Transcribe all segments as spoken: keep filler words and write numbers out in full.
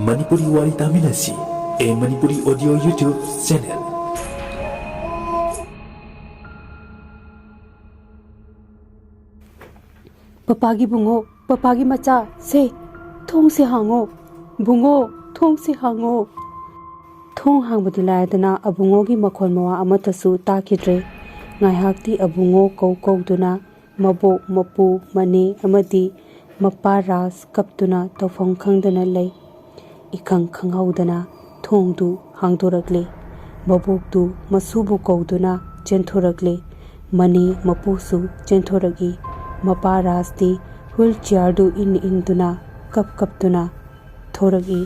ꯃꯅꯤꯄꯨꯔꯤ ꯋꯥꯔꯤ ꯇꯥꯃꯤꯟꯅꯁꯤ, A Manipuri Audio YouTube channel꯫ ꯄꯄꯥꯒꯤ ꯕꯨꯡꯉꯣ, ꯄꯄꯥꯒꯤ ꯃꯆꯥ, ꯁꯦ, ꯊꯣꯡꯁꯦ ꯍꯥꯡꯉꯣ꯫ ꯕꯨꯡꯉꯣ, ꯊꯣꯡꯁꯦ ꯍꯥꯡꯉꯣ꯫ ꯊꯣꯡ ꯍꯥꯡꯕꯗꯤ ꯂꯥꯏꯗꯅ ꯑꯕꯨꯡꯉꯣꯒꯤ ꯃꯈꯣꯟ ꯃꯋꯥ ꯑꯃꯠꯇꯁꯨ ꯇꯥꯈꯤꯗ꯭ꯔꯦ꯫ ꯉꯥꯏꯍꯥꯛꯇꯤ ꯑꯕꯨꯡꯉꯣ ꯀꯧ ꯀꯧꯗꯨꯅ ꯃꯕꯣꯛ, ꯃꯄꯨ, ꯃꯅꯦ ꯑꯃꯗꯤ ꯃꯄꯥ ꯔꯥꯖ ꯀꯞꯇꯨꯅ ꯇꯧꯐꯝ ꯈꯪꯗꯅ ꯂꯩ꯫ ꯏꯈꯪ ꯈꯪꯍꯧꯗꯅ ꯊꯣꯡꯗꯨ ꯍꯥꯡꯗꯣꯔꯛꯂꯦ꯫ ꯃꯕꯣꯛꯇꯨ ꯃꯁꯨꯕꯨ ꯀꯧꯗꯨꯅ ꯆꯦꯟꯊꯣꯔꯛꯂꯦ꯫ ꯃꯅꯦ ꯃꯄꯨꯁꯨ ꯆꯦꯟꯊꯣꯔꯛꯏ꯫ ꯃꯄꯥ ꯔꯥꯖꯇꯤ ꯍꯨꯏꯜ ꯆꯤꯌꯥꯔꯗꯨ ꯏꯟ ꯏꯟꯗꯨꯅ ꯀꯞ ꯀꯞꯇꯨꯅ ꯊꯣꯔꯛꯏ꯫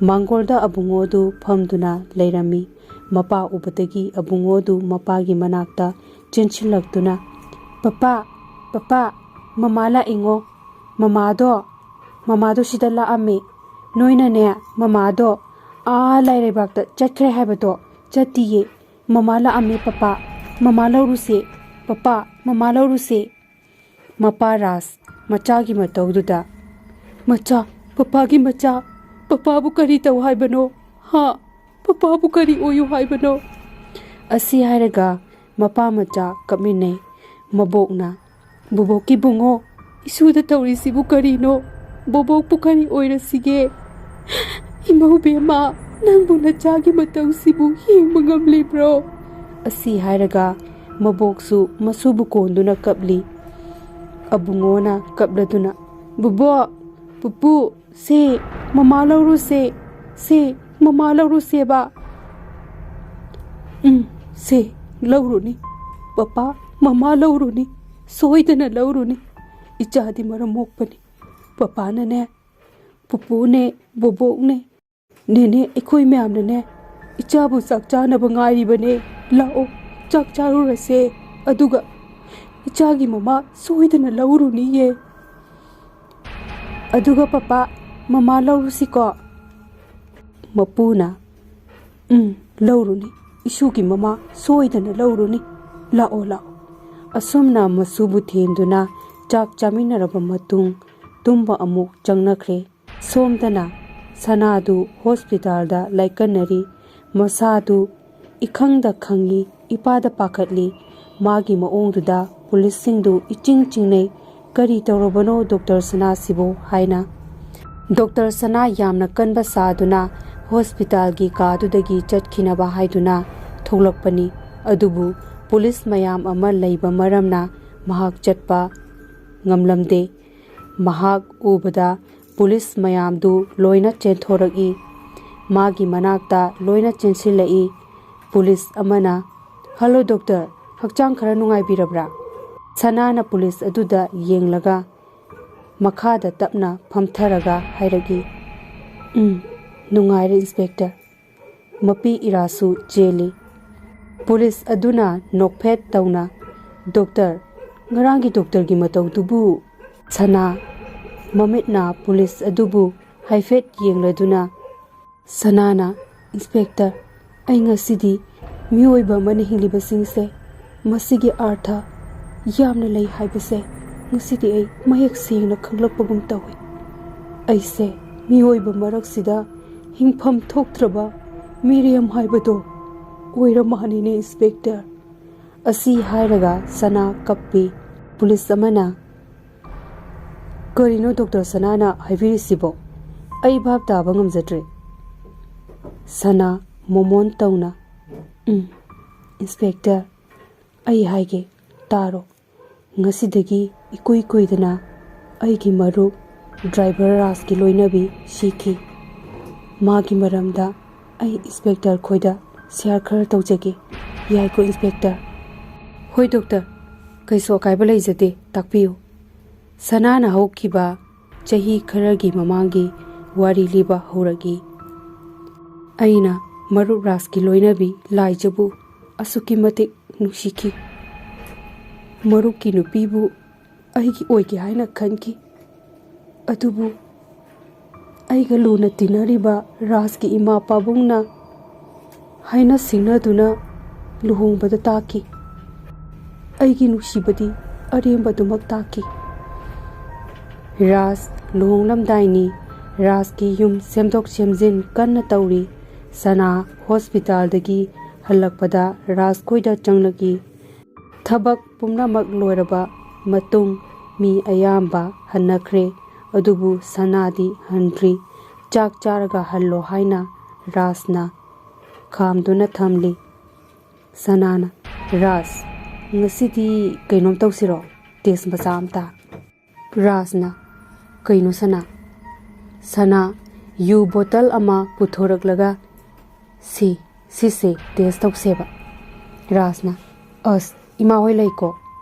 ꯃꯥꯡꯒꯣꯜꯗ ꯑꯕꯨꯡꯉꯣꯗꯨ ꯐꯝꯗꯨꯅ ꯂꯩꯔꯝꯃꯤ꯫ ꯃꯄꯥ ꯎꯕꯗꯒꯤ ꯑꯕꯨꯡꯉꯣꯗꯨ ꯃꯄꯥꯒꯤ ꯃꯅꯥꯛꯇ ꯆꯦꯟꯁꯤꯜꯂꯛꯇꯨꯅ, "ꯄꯄꯥ, ꯄꯄꯥ, ꯃꯃꯥ ꯂꯥꯛꯏꯉꯣ꯫ ꯃꯃꯥꯗꯣ, ꯃꯃꯥꯗꯣ ꯁꯤꯗ ꯂꯥꯛꯑꯝꯃꯦ꯫ ꯅꯣꯏꯅꯅꯦ, ꯃꯃꯥꯗꯣ ꯑꯥ ꯂꯥꯏꯔꯩꯕꯥꯛꯇ ꯆꯠꯈ꯭ꯔꯦ ꯍꯥꯏꯕꯗꯣ ꯆꯠꯇꯤꯌꯦ꯫ ꯃꯃꯥ ꯂꯥꯛꯑꯝꯃꯦ ꯄꯄꯥ꯫ ꯃꯃꯥ ꯂꯧꯔꯨꯁꯦ꯫ ꯄꯄꯥ, ꯃꯃꯥ ꯂꯧꯔꯨꯁꯦ꯫" ꯃꯄꯥ ꯔꯥꯖ ꯃꯆꯥꯒꯤ ꯃꯇꯧꯗꯨꯗ, "ꯃꯆꯥ, ꯄꯄꯥꯒꯤ ꯃꯆꯥ, ꯄꯄꯥꯕꯨ ꯀꯔꯤ ꯇꯧ ꯍꯥꯏꯕꯅꯣ? ꯍꯥ? ꯄꯄꯥꯕꯨ ꯀꯔꯤ ꯑꯣꯏꯌꯨ ꯍꯥꯏꯕꯅꯣ?" ꯑꯁꯤ ꯍꯥꯏꯔꯒ ꯃꯄꯥ ꯃꯆꯥ ꯀꯞꯃꯤꯟꯅꯩ꯫ ꯃꯕꯣꯛꯅ, "ꯕꯣꯕꯣꯛꯀꯤ ꯕꯨꯡꯉꯣ, ꯏꯁꯨꯗ ꯇꯧꯔꯤꯁꯤꯕꯨ ꯀꯔꯤꯅꯣ? ꯕꯣꯕꯣꯛꯄꯨ ꯀꯔꯤ ꯑꯣꯏꯔꯁꯤꯒꯦ? ꯏꯃꯧ ꯕꯦꯝꯃ, ꯅꯪꯕꯨ ꯅꯆꯥꯒꯤ ꯃꯇꯧꯁꯤꯕꯨ ꯌꯦꯡꯕ ꯉꯝꯂꯤꯕ꯭ꯔꯣ?" ꯑꯁꯤ ꯍꯥꯏꯔꯒ ꯃꯕꯣꯛꯁꯨ ꯃꯁꯨꯕꯨ ꯀꯣꯟꯗꯨꯅ ꯀꯞꯂꯤ꯫ ꯑꯕꯨꯡꯉꯣꯅ ꯀꯞꯂꯗꯨꯅ, "ꯕꯣꯕꯣꯛ, ꯄꯨꯄꯨ, ꯁꯦ, ꯃꯃꯥ ꯂꯧꯔꯨꯁꯦ, ꯁꯦ, ꯃꯃꯥ ꯂꯧꯔꯨꯁꯦꯕ꯫" "ꯎꯝ, ꯁꯦ, ꯂꯧꯔꯨꯅꯤ꯫ ꯄꯄꯥ, ꯃꯃꯥ ꯂꯧꯔꯨꯅꯤ꯫ ꯁꯣꯏꯗꯅ ꯂꯧꯔꯨꯅꯤ꯫ ꯏꯆꯥꯗꯤ ꯃꯔꯝ ꯃꯣꯛꯄꯅꯤ꯫ ꯄꯄꯥꯅꯅꯦ, ꯄꯨꯄꯨꯅꯦ, ꯕꯣꯕꯣꯛꯅꯦ, ꯅꯦꯅꯦ, ꯑꯩꯈꯣꯏ ꯃꯌꯥꯝꯅꯅꯦ, ꯏꯆꯥꯕꯨ ꯆꯥꯛ ꯆꯥꯅꯕ ꯉꯥꯏꯔꯤꯕꯅꯦ꯫ ꯂꯥꯛꯑꯣ, ꯆꯥꯛ ꯆꯥꯔꯨꯔꯁꯦ꯫ ꯑꯗꯨꯒ ꯏꯆꯥꯒꯤ ꯃꯃꯥ ꯁꯣꯏꯗꯅ ꯂꯧꯔꯨꯅꯤꯌꯦ꯫ ꯑꯗꯨꯒ ꯄꯄꯥ, ꯃꯃꯥ ꯂꯧꯔꯨꯁꯤꯀꯣ?" ꯃꯄꯨꯅ, "ꯎꯝ, ꯂꯧꯔꯨꯅꯤ꯫ ꯏꯁꯨꯒꯤ ꯃꯃꯥ ꯁꯣꯏꯗꯅ ꯂꯧꯔꯨꯅꯤ꯫ ꯂꯥꯛꯑꯣ, ꯂꯥꯛꯑꯣ꯫" ꯑꯁꯨꯝꯅ ꯃꯁꯨꯕꯨ ꯊꯦꯝꯗꯨꯅ ꯆꯥꯛ ꯆꯥꯃꯤꯟꯅꯔꯕ ꯃꯇꯨꯡ ꯇꯨꯝꯕ ꯑꯃꯨꯛ ꯆꯪꯅꯈ꯭ꯔꯦ꯫ ꯁꯣꯝꯗꯅ ꯁꯅꯥꯗꯨ ꯍꯣꯁꯄꯤꯇꯥꯜꯗ ꯂꯥꯏꯀꯠꯅꯔꯤ꯫ ꯃꯁꯥꯗꯨ ꯏꯈꯪꯗ ꯈꯪꯏ, ꯏꯄꯥꯗ ꯄꯥꯈꯠꯂꯤ꯫ ꯃꯥꯒꯤ ꯃꯑꯣꯡꯗꯨꯗ ꯄꯨꯂꯤꯁꯁꯤꯡꯗꯨ ꯏꯆꯤꯡ ꯆꯤꯡꯅꯩ꯫ "ꯀꯔꯤ ꯇꯧꯔꯕꯅꯣ ꯗꯣꯛꯇꯔ ꯁꯅꯥꯁꯤꯕꯨ?" ꯍꯥꯏꯅ꯫ ꯗꯣꯛꯇꯔ ꯁꯅꯥ ꯌꯥꯝꯅ ꯀꯟꯕ ꯁꯥꯗꯨꯅ ꯍꯣꯁꯄꯤꯇꯥꯜꯒꯤ ꯀꯥꯗꯨꯗꯒꯤ ꯆꯠꯈꯤꯅꯕ ꯍꯥꯏꯗꯨꯅ ꯊꯣꯛꯂꯛꯄꯅꯤ꯫ ꯑꯗꯨꯕꯨ ꯄꯨꯂꯤꯁ ꯃꯌꯥꯝ ꯑꯃ ꯂꯩꯕ ꯃꯔꯝꯅ ꯃꯍꯥꯛ ꯆꯠꯄ ꯉꯝꯂꯝꯗꯦ꯫ ꯃꯍꯥꯛ ꯎꯕꯗ ꯄꯨꯂꯤꯁ ꯃꯌꯥꯝꯗꯨ ꯂꯣꯏꯅ ꯆꯦꯟꯊꯣꯔꯛꯏ꯫ ꯃꯥꯒꯤ ꯃꯅꯥꯛꯇ ꯂꯣꯏꯅ ꯆꯦꯟꯁꯤꯜꯂꯛꯏ꯫ ꯄꯨꯂꯤꯁ ꯑꯃꯅ, "ꯍꯜꯂꯣ ꯗꯣꯛꯇꯔ, ꯍꯛꯆꯥꯡ ꯈꯔ ꯅꯨꯡꯉꯥꯏꯕꯤꯔꯕ꯭ꯔꯥ?" ꯁꯅꯥꯅ ꯄꯨꯂꯤꯁ ꯑꯗꯨꯗ ꯌꯦꯡꯂꯒ ꯃꯈꯥꯗ ꯇꯞꯅ ꯐꯝꯊꯔꯒ ꯍꯥꯏꯔꯛꯏ, "ꯎꯝ, ꯅꯨꯡꯉꯥꯏꯔꯦ ꯏꯟꯁꯄꯦꯛꯇꯔ"꯫ ꯃꯄꯤ ꯏꯔꯥꯁꯨ ꯆꯦꯜꯂꯤ꯫ ꯄꯨꯂꯤꯁ ꯑꯗꯨꯅ ꯅꯣꯛꯐꯦꯠ ꯇꯧꯅ, "ꯗꯣꯛꯇꯔ, ꯉꯔꯥꯡꯒꯤ ꯗꯣꯛꯇꯔꯒꯤ ꯃꯇꯧꯗꯨꯕꯨ?" ꯁꯅꯥ ꯃꯃꯤꯠꯅ ꯄꯨꯂꯤꯁ ꯑꯗꯨꯕꯨ ꯍꯥꯏꯐꯦꯠ ꯌꯦꯡꯂꯗꯨꯅ, ꯁꯅꯥꯅ, "ꯏꯟꯁꯄꯦꯛꯇꯔ, ꯑꯩ ꯉꯁꯤꯗꯤ ꯃꯤꯑꯣꯏꯕ ꯑꯃꯅ ꯍꯤꯡꯂꯤꯕꯁꯤꯡꯁꯦ ꯃꯁꯤꯒꯤ ꯑꯥꯔꯊ ꯌꯥꯝꯅ ꯂꯩ ꯍꯥꯏꯕꯁꯦ ꯉꯁꯤꯗꯤ ꯑꯩ ꯃꯌꯦꯛ ꯁꯦꯡꯅ ꯈꯪꯂꯛꯄꯒꯨꯝ ꯇꯧꯏ꯫ ꯑꯩꯁꯦ ꯃꯤꯑꯣꯏꯕ ꯃꯔꯛꯁꯤꯗ ꯍꯤꯡꯐꯝ ꯊꯣꯛꯇ꯭ꯔꯕ ꯃꯤꯔꯦꯝ ꯍꯥꯏꯕꯗꯣ ꯑꯣꯏꯔ ꯃꯥꯜꯂꯤꯅꯦ, ꯏꯟꯁꯄꯦꯛꯇꯔ"꯫ ꯑꯁꯤ ꯍꯥꯏꯔꯒ ꯁꯅꯥ ꯀꯞꯄꯤ꯫ ꯄꯨꯂꯤꯁ ꯑꯃꯅ, "ꯀꯔꯤꯅꯣ ꯗꯣꯛꯇꯔ ꯁꯅꯥꯅ ꯍꯥꯏꯕꯤꯔꯤꯁꯤꯕꯣ? ꯑꯩ ꯚꯥꯞ ꯇꯥꯕ ꯉꯝꯖꯗ꯭ꯔꯦ"꯫ ꯁꯅꯥ ꯃꯣꯃꯣꯟ ꯇꯧꯅ, "ꯎꯝ, ꯏꯟꯁꯄꯦꯛꯇꯔ, ꯑꯩ ꯍꯥꯏꯒꯦ, ꯇꯥꯔꯣ꯫ ꯉꯁꯤꯗꯒꯤ ꯏꯀꯨꯏ ꯀꯨꯏꯗꯅ ꯑꯩꯒꯤ ꯃꯔꯨꯞ ꯗ꯭ꯔꯥꯏꯚꯔ ꯔꯥꯖꯀꯤ ꯂꯣꯏꯅꯕꯤ ꯁꯤꯈꯤ꯫ ꯃꯥꯒꯤ ꯃꯔꯝꯗ ꯑꯩ ꯏꯟꯁꯄꯦꯛꯇꯔ ꯈꯣꯏꯗ ꯁꯤꯌꯥꯔ ꯈꯔ ꯇꯧꯖꯒꯦ꯫ ꯌꯥꯏꯀꯣ ꯏꯟꯁꯄꯦꯛꯇꯔ?" "ꯍꯣꯏ ꯗꯣꯛꯇꯔ, ꯀꯩꯁꯨ ꯑꯀꯥꯏꯕ ꯂꯩꯖꯗꯦ, ꯇꯥꯛꯄꯤꯌꯨ"꯫ ꯁꯅꯥꯅ ꯍꯧꯈꯤꯕ ꯆꯍꯤ ꯈꯔꯒꯤ ꯃꯃꯥꯡꯒꯤ ꯋꯥꯔꯤ ꯂꯤꯕ ꯍꯧꯔꯛꯏ꯫ ꯑꯩꯅ ꯃꯔꯨꯞ ꯔꯥꯖꯀꯤ ꯂꯣꯏꯅꯕꯤ ꯂꯥꯏꯖꯕꯨ ꯑꯁꯨꯛꯀꯤ ꯃꯇꯤꯛ ꯅꯨꯡꯁꯤꯈꯤ꯫ ꯃꯔꯨꯞꯀꯤ ꯅꯨꯄꯤꯕꯨ ꯑꯩꯒꯤ ꯑꯣꯏꯒꯦ ꯍꯥꯏꯅ ꯈꯟꯈꯤ꯫ ꯑꯗꯨꯕꯨ ꯑꯩꯒ ꯂꯨꯅ ꯇꯤꯟꯅꯔꯤꯕ ꯔꯥꯖꯀꯤ ꯏꯃꯥ ꯄꯥꯕꯨꯡꯅ ꯍꯥꯏꯅ ꯁꯤꯡꯅꯗꯨꯅ ꯂꯨꯍꯣꯡꯕꯗ ꯇꯥꯈꯤ꯫ ꯑꯩꯒꯤ ꯅꯨꯡꯁꯤꯕꯗꯤ ꯑꯔꯦꯝꯕꯗꯨꯃꯛ ꯇꯥꯈꯤ꯫ ꯔꯥꯖ ꯂꯨꯍꯣꯡꯂꯝꯗꯥꯏꯅꯤ꯫ ꯔꯥꯖꯀꯤ ꯌꯨꯝ ꯁꯦꯝꯗꯣꯛ ꯁꯦꯝꯖꯤꯟ ꯀꯟꯅ ꯇꯧꯔꯤ꯫ ꯁꯅꯥ ꯍꯣꯁꯄꯤꯇꯥꯜꯗꯒꯤ ꯍꯜꯂꯛꯄꯗ ꯔꯥꯖ ꯈꯣꯏꯗ ꯆꯪꯂꯛꯏ꯫ ꯊꯕꯛ ꯄꯨꯝꯅꯃꯛ ꯂꯣꯏꯔꯕ ꯃꯇꯨꯡ ꯃꯤ ꯑꯌꯥꯝꯕ ꯍꯟꯅꯈ꯭ꯔꯦ, ꯑꯗꯨꯕꯨ ꯁꯅꯥꯗꯤ ꯍꯟꯗ꯭ꯔꯤ꯫ ꯆꯥꯛ ꯆꯥꯔꯒ ꯍꯜꯂꯣ ꯍꯥꯏꯅ ꯔꯥꯖꯅ ꯈꯥꯝꯗꯨꯅ ꯊꯝꯂꯤ꯫ ꯁꯅꯥꯅ, "ꯔꯥꯖ, ꯉꯁꯤꯗꯤ ꯀꯩꯅꯣꯝ ꯇꯧꯁꯤꯔꯣ? ꯇꯦꯁ ꯃꯆꯥ ꯑꯝꯇ?" ꯔꯥꯖꯅ, "ꯀꯩꯅꯣ ꯁꯅꯥ?" ꯁꯅꯥ ꯌꯨ ꯕꯣꯇꯜ ꯑꯃ ꯄꯨꯊꯣꯔꯛꯂꯒ, "ꯁꯤ, ꯁꯤꯁꯦ ꯇꯦꯁ ꯇꯧꯁꯦꯕ꯫" ꯔꯥꯖꯅ, "ꯑꯁ, ꯏꯃꯥ ꯍꯣꯏ ꯂꯩꯀꯣ꯫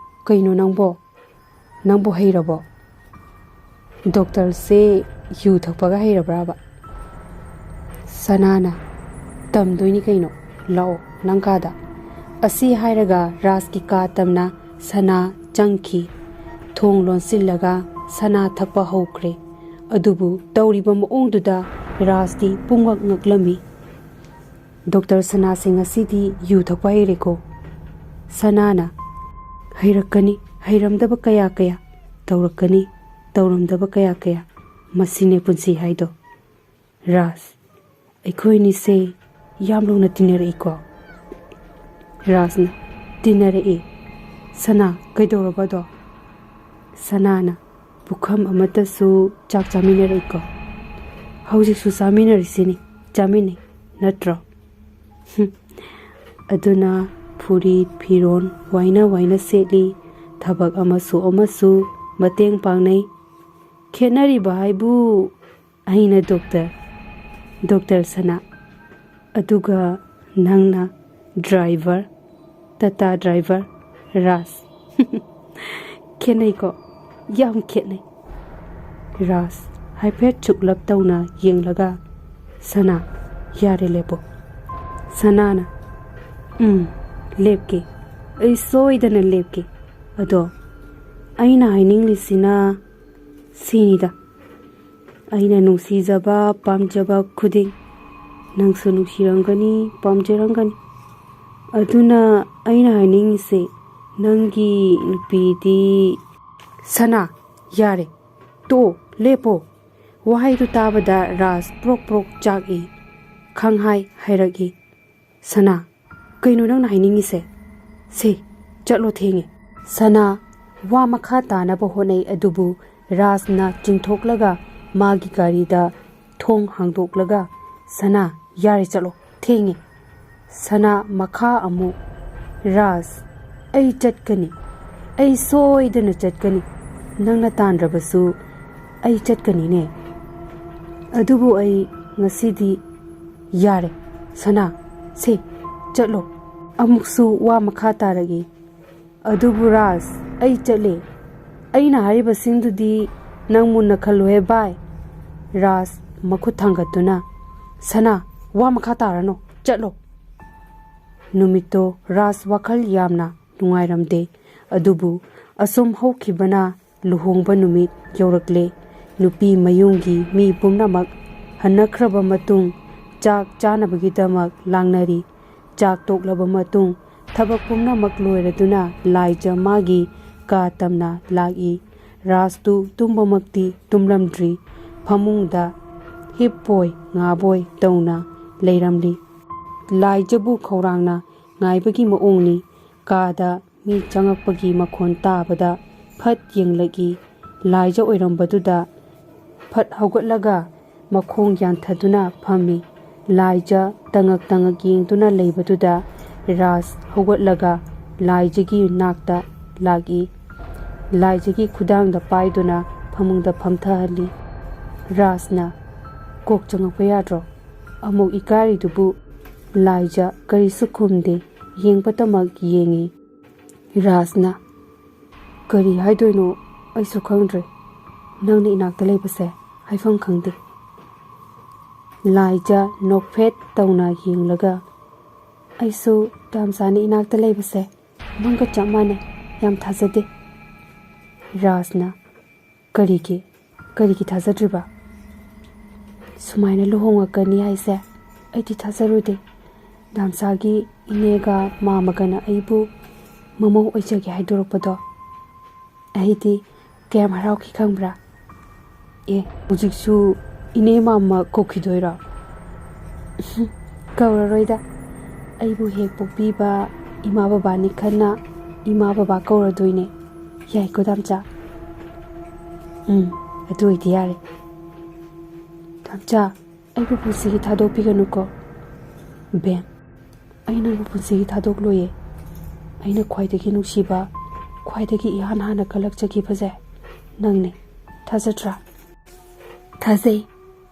ꯀꯩꯅꯣ ꯅꯪꯕꯣ? ꯅꯪꯕꯨ ꯍꯩꯔꯕꯣ? ꯗꯣꯛꯇꯔꯁꯦ ꯌꯨ ꯊꯛꯄꯒ ꯍꯩꯔꯕ꯭ꯔꯥꯕ?" ꯁꯅꯥꯅ, "ꯇꯝꯗꯣꯏꯅꯤ ꯀꯩꯅꯣ, ꯂꯥꯛꯑꯣ ꯅꯪ ꯀꯥꯗ꯫" ꯑꯁꯤ ꯍꯥꯏꯔꯒ ꯔꯥꯖꯀꯤ ꯀꯥ ꯇꯝꯅ ꯁꯅꯥ ꯆꯪꯈꯤ꯫ ꯊꯣꯡ ꯂꯣꯟꯁꯤꯜꯂꯒ ꯁꯅꯥ ꯊꯛꯄ ꯍꯧꯈ꯭ꯔꯦ꯫ ꯑꯗꯨꯕꯨ ꯇꯧꯔꯤꯕ ꯃꯑꯣꯡꯗꯨꯗ ꯔꯥꯖꯇꯤ ꯄꯨꯡꯉꯛ ꯉꯛꯂꯝꯃꯤ꯫ "ꯗꯣꯛꯇꯔ ꯁꯅꯥꯁꯦ ꯉꯁꯤꯗꯤ ꯌꯨ ꯊꯛꯄ ꯍꯩꯔꯦꯀꯣ꯫" ꯁꯅꯥꯅ, "ꯍꯩꯔꯛꯀꯅꯤ, ꯍꯩꯔꯝꯗꯕ ꯀꯌꯥ ꯀꯌꯥ, ꯇꯧꯔꯛꯀꯅꯤ, ꯇꯧꯔꯝꯗꯕ ꯀꯌꯥ ꯀꯌꯥ꯫ ꯃꯁꯤꯅꯦ ꯄꯨꯟꯁꯤ ꯍꯥꯏꯗꯣ꯫" ꯔꯥꯖ, "ꯑꯩꯈꯣꯏꯅꯤꯁꯦ ꯌꯥꯝ ꯂꯨꯅ ꯇꯤꯟꯅꯔꯛꯏꯀꯣ꯫" ꯔꯥꯖꯅ, "ꯇꯤꯟꯅꯔꯛꯏ꯫ ꯁꯅꯥ, ꯀꯩꯗꯧꯔꯕꯗꯣ?" ꯁꯅꯥꯅ, "ꯄꯨꯈꯝ ꯑꯃꯠꯇꯁꯨ ꯆꯥꯛ ꯆꯥꯃꯤꯟꯅꯔꯛꯏꯀꯣ꯫ ꯍꯧꯖꯤꯛꯁꯨ ꯆꯥꯃꯤꯟꯅꯔꯤꯁꯤꯅꯤ, ꯆꯥꯃꯤꯟꯅꯩ, ꯅꯠꯇ꯭ꯔꯣ? ꯍꯨꯝ꯫ ꯑꯗꯨꯅ ꯐꯨꯔꯤꯠ ꯐꯤꯔꯣꯟ ꯋꯥꯏꯅ ꯋꯥꯏꯅ ꯁꯦꯠꯂꯤ, ꯊꯕꯛ ꯑꯃꯁꯨ ꯑꯃꯁꯨ ꯃꯇꯦꯡ ꯄꯥꯡꯅꯩ꯫ ꯈꯦꯠꯅꯔꯤꯕ ꯍꯥꯏꯕꯨ ꯑꯩꯅ ꯗꯣꯛꯇꯔ, ꯗꯣꯛꯇꯔ ꯁꯅꯥ, ꯑꯗꯨꯒ ꯅꯪꯅ ꯗ꯭ꯔꯥꯏꯚꯔ, ꯇꯥꯇꯥ ꯗ꯭ꯔꯥꯏꯚꯔ ꯔꯥꯖ꯫" "ꯈꯦꯠꯅꯩꯀꯣ, ꯌꯥꯝ ꯈꯦꯠꯅꯩ꯫" ꯔꯥꯖ ꯍꯥꯏꯐꯦꯠ ꯆꯨꯛꯂꯞ ꯇꯧꯅ ꯌꯦꯡꯂꯒ, "ꯁꯅꯥ, ꯌꯥꯔꯦ, ꯂꯦꯞꯄꯣ꯫" ꯁꯅꯥꯅ, "ꯎꯝ, ꯂꯦꯞꯀꯦ, ꯑꯩ ꯁꯣꯏꯗꯅ ꯂꯦꯞꯀꯦ꯫ ꯑꯗꯣ ꯑꯩꯅ ꯍꯥꯏꯅꯤꯡꯂꯤꯁꯤꯅ ꯁꯤꯅꯤꯗ, ꯑꯩꯅ ꯅꯨꯡꯁꯤꯖꯕ ꯄꯥꯝꯖꯕ ꯈꯨꯗꯤꯡ ꯅꯪꯁꯨ ꯅꯨꯡꯁꯤꯔꯝꯒꯅꯤ, ꯄꯥꯝꯖꯔꯝꯒꯅꯤ꯫ ꯑꯗꯨꯅ ꯑꯩꯅ ꯍꯥꯏꯅꯤꯡꯉꯤꯁꯦ, ꯅꯪꯒꯤ ꯅꯨꯄꯤꯗꯤ"꯫ "ꯁꯅꯥ, ꯌꯥꯔꯦ, ꯇꯣꯛꯑꯣ, ꯂꯦꯞꯄꯣ꯫ ꯋꯥꯍꯩꯗꯨ ꯇꯥꯕꯗ ꯔꯥꯖ ꯄ꯭ꯔꯣꯛ ꯄ꯭ꯔꯣꯛ ꯆꯥꯛꯏ꯫ ꯈꯪꯍꯥꯏ ꯍꯥꯏꯔꯛꯏ, "ꯁꯅꯥ, ꯀꯩꯅꯣ ꯅꯪꯅ ꯍꯥꯏꯅꯤꯡꯉꯤꯁꯦ? ꯁꯦ, ꯆꯠꯂꯣ, ꯊꯦꯡꯉꯦ꯫" ꯁꯅꯥ ꯋꯥ ꯃꯈꯥ ꯇꯥꯅꯕ ꯍꯣꯠꯅꯩ, ꯑꯗꯨꯕꯨ ꯔꯥꯖꯅ ꯆꯤꯡꯊꯣꯛꯂꯒ ꯃꯥꯒꯤ ꯒꯥꯔꯤꯗ ꯊꯣꯡ ꯍꯥꯡꯗꯣꯛꯂꯒ, "ꯁꯅꯥ, ꯌꯥꯔꯦ, ꯆꯠꯂꯣ, ꯊꯦꯡꯉꯦ꯫" ꯁꯅꯥ ꯃꯈꯥ ꯑꯃꯨꯛ, "ꯔꯥꯖ, ꯑꯩ ꯆꯠꯀꯅꯤ, ꯑꯩ ꯁꯣꯏꯗꯅ ꯆꯠꯀꯅꯤ꯫ ꯅꯪꯅ ꯇꯥꯟꯗ꯭ꯔꯕꯁꯨ ꯑꯩ ꯆꯠꯀꯅꯤꯅꯦ꯫ ꯑꯗꯨꯕꯨ ꯑꯩ ꯉꯁꯤꯗꯤ ꯌꯥꯔꯦ꯫ ꯁꯅꯥ, ꯁꯦ, ꯆꯠꯂꯣ꯫" ꯑꯃꯨꯛꯁꯨ ꯋꯥ ꯃꯈꯥ ꯇꯥꯔꯛꯏ, "ꯑꯗꯨꯕꯨ ꯔꯥꯖ, ꯑꯩ ꯆꯠꯂꯦ꯫ ꯑꯩꯅ ꯍꯥꯏꯔꯤꯕꯁꯤꯡꯗꯨꯗꯤ ꯅꯪ ꯃꯨꯟꯅ ꯈꯜꯂꯨꯍꯦ ꯚꯥꯏ꯫" ꯔꯥꯖ ꯃꯈꯨꯠ ꯊꯥꯡꯒꯠꯇꯨꯅ, "ꯁꯅꯥ, ꯋꯥ ꯃꯈꯥ ꯇꯥꯔꯅꯨ, ꯆꯠꯂꯣ꯫" ꯅꯨꯃꯤꯠꯇꯣ ꯔꯥꯖ ꯋꯥꯈꯜ ꯌꯥꯝꯅ ꯅꯨꯡꯉꯥꯏꯔꯝꯗꯦ꯫ ꯑꯗꯨꯕꯨ ꯑꯁꯨꯝ ꯍꯧꯈꯤꯕꯅ ꯂꯨꯍꯣꯡꯕ ꯅꯨꯃꯤꯠ ꯌꯧꯔꯛꯂꯦ꯫ ꯅꯨꯄꯤ ꯃꯌꯨꯝꯒꯤ ꯃꯤ ꯄꯨꯝꯅꯃꯛ ꯍꯟꯅꯈ꯭ꯔꯕ ꯃꯇꯨꯡ, ꯆꯥꯛ ꯆꯥꯅꯕꯒꯤꯗꯃꯛ ꯂꯥꯡꯅꯔꯤ꯫ ꯆꯥꯛ ꯇꯣꯛꯂꯕ ꯃꯇꯨꯡ, ꯊꯕꯛ ꯄꯨꯝꯅꯃꯛ ꯂꯣꯏꯔꯗꯨꯅ ꯂꯥꯏꯖ ꯃꯥꯒꯤ ꯀꯥ ꯇꯝꯅ ꯂꯥꯛꯏ꯫ ꯔꯥꯖꯇꯨ ꯇꯨꯝꯕꯃꯛꯇꯤ ꯇꯨꯝꯂꯝꯗ꯭ꯔꯤ꯫ ꯐꯃꯨꯡꯗ ꯍꯤꯞꯄꯣꯏ ꯉꯥꯕꯣꯏ ꯇꯧꯅ ꯂꯩꯔꯝꯂꯤ꯫ ꯂꯥꯏꯖꯕꯨ ꯈꯧꯔꯥꯡꯅ ꯉꯥꯏꯕꯒꯤ ꯃꯑꯣꯡꯅꯤ꯫ ꯀꯥꯗ ꯃꯤ ꯆꯪꯉꯛꯄꯒꯤ ꯃꯈꯣꯟ ꯇꯥꯕꯗ ꯐꯠ ꯌꯦꯡꯂꯛꯏ꯫ ꯂꯥꯏꯖ ꯑꯣꯏꯔꯝꯕꯗꯨꯗ ꯐꯠ ꯍꯧꯒꯠꯂꯒ ꯃꯈꯣꯡ ꯌꯥꯟꯊꯗꯨꯅ ꯐꯝꯃꯤ꯫ ꯂꯥꯏꯖ ꯇꯉꯛ ꯇꯉꯛ ꯌꯦꯡꯗꯨꯅ ꯂꯩꯕꯗꯨꯗ ꯔꯥꯖ ꯍꯧꯒꯠꯂꯒ ꯂꯥꯏꯖꯒꯤ ꯅꯥꯛꯇ ꯂꯥꯛꯏ꯫ ꯂꯥꯏꯖꯒꯤ ꯈꯨꯗꯥꯡꯗ ꯄꯥꯏꯗꯨꯅ ꯐꯃꯨꯡꯗ ꯐꯝꯊꯍꯜꯂꯤ꯫ ꯔꯥꯖꯅ, "ꯀꯣꯛ ꯆꯪꯉꯛꯄ ꯌꯥꯗ꯭ꯔꯣ?" ꯑꯃꯨꯛ ꯏꯀꯥꯏꯔꯤꯗꯨꯕꯨ ꯂꯥꯏꯖ ꯀꯔꯤꯁꯨ ꯈꯨꯝꯗꯦ, ꯌꯦꯡꯕꯇꯃꯛ ꯌꯦꯡꯉꯤ꯫ ꯔꯥꯖꯅ, "ꯀꯔꯤ ꯍꯥꯏꯗꯣꯏꯅꯣ ꯑꯩꯁꯨ ꯈꯪꯗ꯭ꯔꯦ꯫ ꯅꯪꯅ ꯏꯅꯥꯛꯇ ꯂꯩꯕꯁꯦ ꯍꯥꯏꯐꯝ ꯈꯪꯗꯦ꯫" ꯂꯥꯏꯖ ꯅꯣꯛꯐꯦꯠ ꯇꯧꯅ ꯌꯦꯡꯂꯒ, "ꯑꯩꯁꯨ ꯇꯥꯝꯆꯥꯅ ꯏꯅꯥꯛꯇ ꯂꯩꯕꯁꯦ ꯅꯪꯒ ꯆꯞ ꯃꯥꯟꯅꯩ, ꯌꯥꯝ ꯊꯥꯖꯗꯦ꯫" ꯔꯥꯖꯅ, "ꯀꯔꯤꯒꯤ? ꯀꯔꯤꯒꯤ ꯊꯥꯖꯗ꯭ꯔꯤꯕ? ꯁꯨꯃꯥꯏꯅ ꯂꯨꯍꯣꯡꯉꯛꯀꯅꯤ ꯍꯥꯏꯁꯦ ꯑꯩꯗꯤ ꯊꯥꯖꯔꯨꯗꯦ꯫ ꯗꯥꯝꯆꯥꯒꯤ ꯏꯅꯦꯒ ꯃꯥꯃꯒꯅ ꯑꯩꯕꯨ ꯃꯃꯧ ꯑꯣꯏꯖꯒꯦ ꯍꯥꯏꯗꯣꯔꯛꯄꯗꯣ ꯑꯩꯗꯤ ꯀꯌꯥꯝ ꯍꯔꯥꯎꯈꯤ ꯈꯪꯕ꯭ꯔꯥ?" ꯑꯦ, ꯍꯧꯖꯤꯛꯁꯨ ꯏꯅꯦ ꯃꯥꯝꯃ ꯀꯧꯈꯤꯗꯣꯏꯔꯣ? ꯀꯧꯔꯔꯣꯏꯗ꯫ ꯑꯩꯕꯨ ꯍꯦꯛ ꯄꯣꯛꯄꯤꯕ ꯏꯃꯥ ꯕꯕꯥꯅꯤ ꯈꯟꯅ ꯏꯃꯥ ꯕꯕꯥ ꯀꯧꯔꯗꯣꯏꯅꯦ꯫ ꯌꯥꯏꯀꯣ, ꯗꯥꯝꯆꯥ? ꯎꯝ, ꯑꯗꯨ ꯑꯣꯏꯗꯤ ꯌꯥꯔꯦ꯫ ꯗꯥꯝꯆꯥ, ꯑꯩꯕꯨ ꯄꯨꯟꯁꯤꯒꯤ ꯊꯥꯗꯣꯛꯄꯤꯒꯅꯨꯀꯣ꯫ ꯕꯦꯝ, ꯑꯩ ꯅꯪꯕꯨ ꯄꯨꯟꯁꯤꯒꯤ ꯊꯥꯗꯣꯛꯂꯣꯏꯌꯦ꯫ ꯑꯩꯅ ꯈ꯭ꯋꯥꯏꯗꯒꯤ ꯅꯨꯡꯁꯤꯕ, ꯈ꯭ꯋꯥꯏꯗꯒꯤ ꯏꯍꯥꯟ ꯍꯥꯟꯅ ꯀꯜꯂꯛꯆꯈꯤꯕꯁꯦ ꯅꯪꯅꯦ꯫ ꯊꯥꯖꯗ꯭ꯔꯥ? ꯊꯥꯖꯩ꯫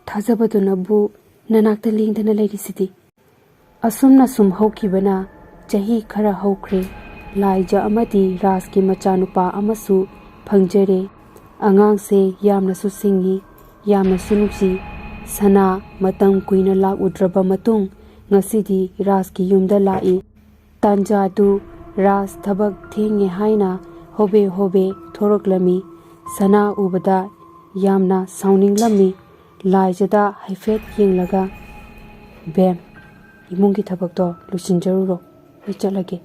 ꯊꯥꯖꯕꯗꯨꯅꯕꯨ ꯅꯅꯥꯛꯇ ꯂꯦꯡꯗꯅ ꯂꯩꯔꯤꯁꯤꯗꯤ꯫ ꯑꯁꯨꯝꯅ ꯁꯨꯝ ꯍꯧꯈꯤꯕꯅ ꯆꯍꯤ ꯈꯔ ꯍꯧꯈ꯭ꯔꯦ꯫ ꯂꯥꯏꯖ ꯑꯃꯗꯤ ꯔꯥꯖꯀꯤ ꯃꯆꯥꯅꯨꯄꯥ ꯑꯃꯁꯨ ꯐꯪꯖꯔꯦ꯫ ꯑꯉꯥꯡꯁꯦ ꯌꯥꯝꯅꯁꯨ ꯁꯤꯡꯉꯤ, ꯌꯥꯝꯅꯁꯨ ꯅꯨꯡꯁꯤ꯫ ꯁꯅꯥ ꯃꯇꯝ ꯀꯨꯏꯅ ꯂꯥꯛꯎꯗ꯭ꯔꯕ ꯃꯇꯨꯡ ꯉꯁꯤꯗꯤ ꯔꯥꯖꯀꯤ ꯌꯨꯝꯗ ꯂꯥꯛꯏ꯫ ꯇꯥꯟꯖꯥꯗꯨ ꯔꯥꯖ ꯊꯕꯛ ꯊꯦꯡꯉꯦ ꯍꯥꯏꯅ ꯍꯣꯕꯦ ꯍꯣꯕꯦ ꯊꯣꯔꯛꯂꯝꯃꯤ꯫ ꯁꯅꯥ ꯎꯕꯗ ꯌꯥꯝꯅ ꯁꯥꯎꯅꯤꯡꯂꯝꯃꯤ꯫ ꯂꯥꯏꯖꯗ ꯍꯥꯏꯐꯦꯠ ꯌꯦꯡꯂꯒ, "ꯕꯦꯝ, ꯏꯃꯨꯡꯒꯤ ꯊꯕꯛꯇꯣ ꯂꯣꯏꯁꯤꯟꯖꯔꯨꯔꯣ, ꯑꯩ ꯆꯠꯂꯒꯦ꯫"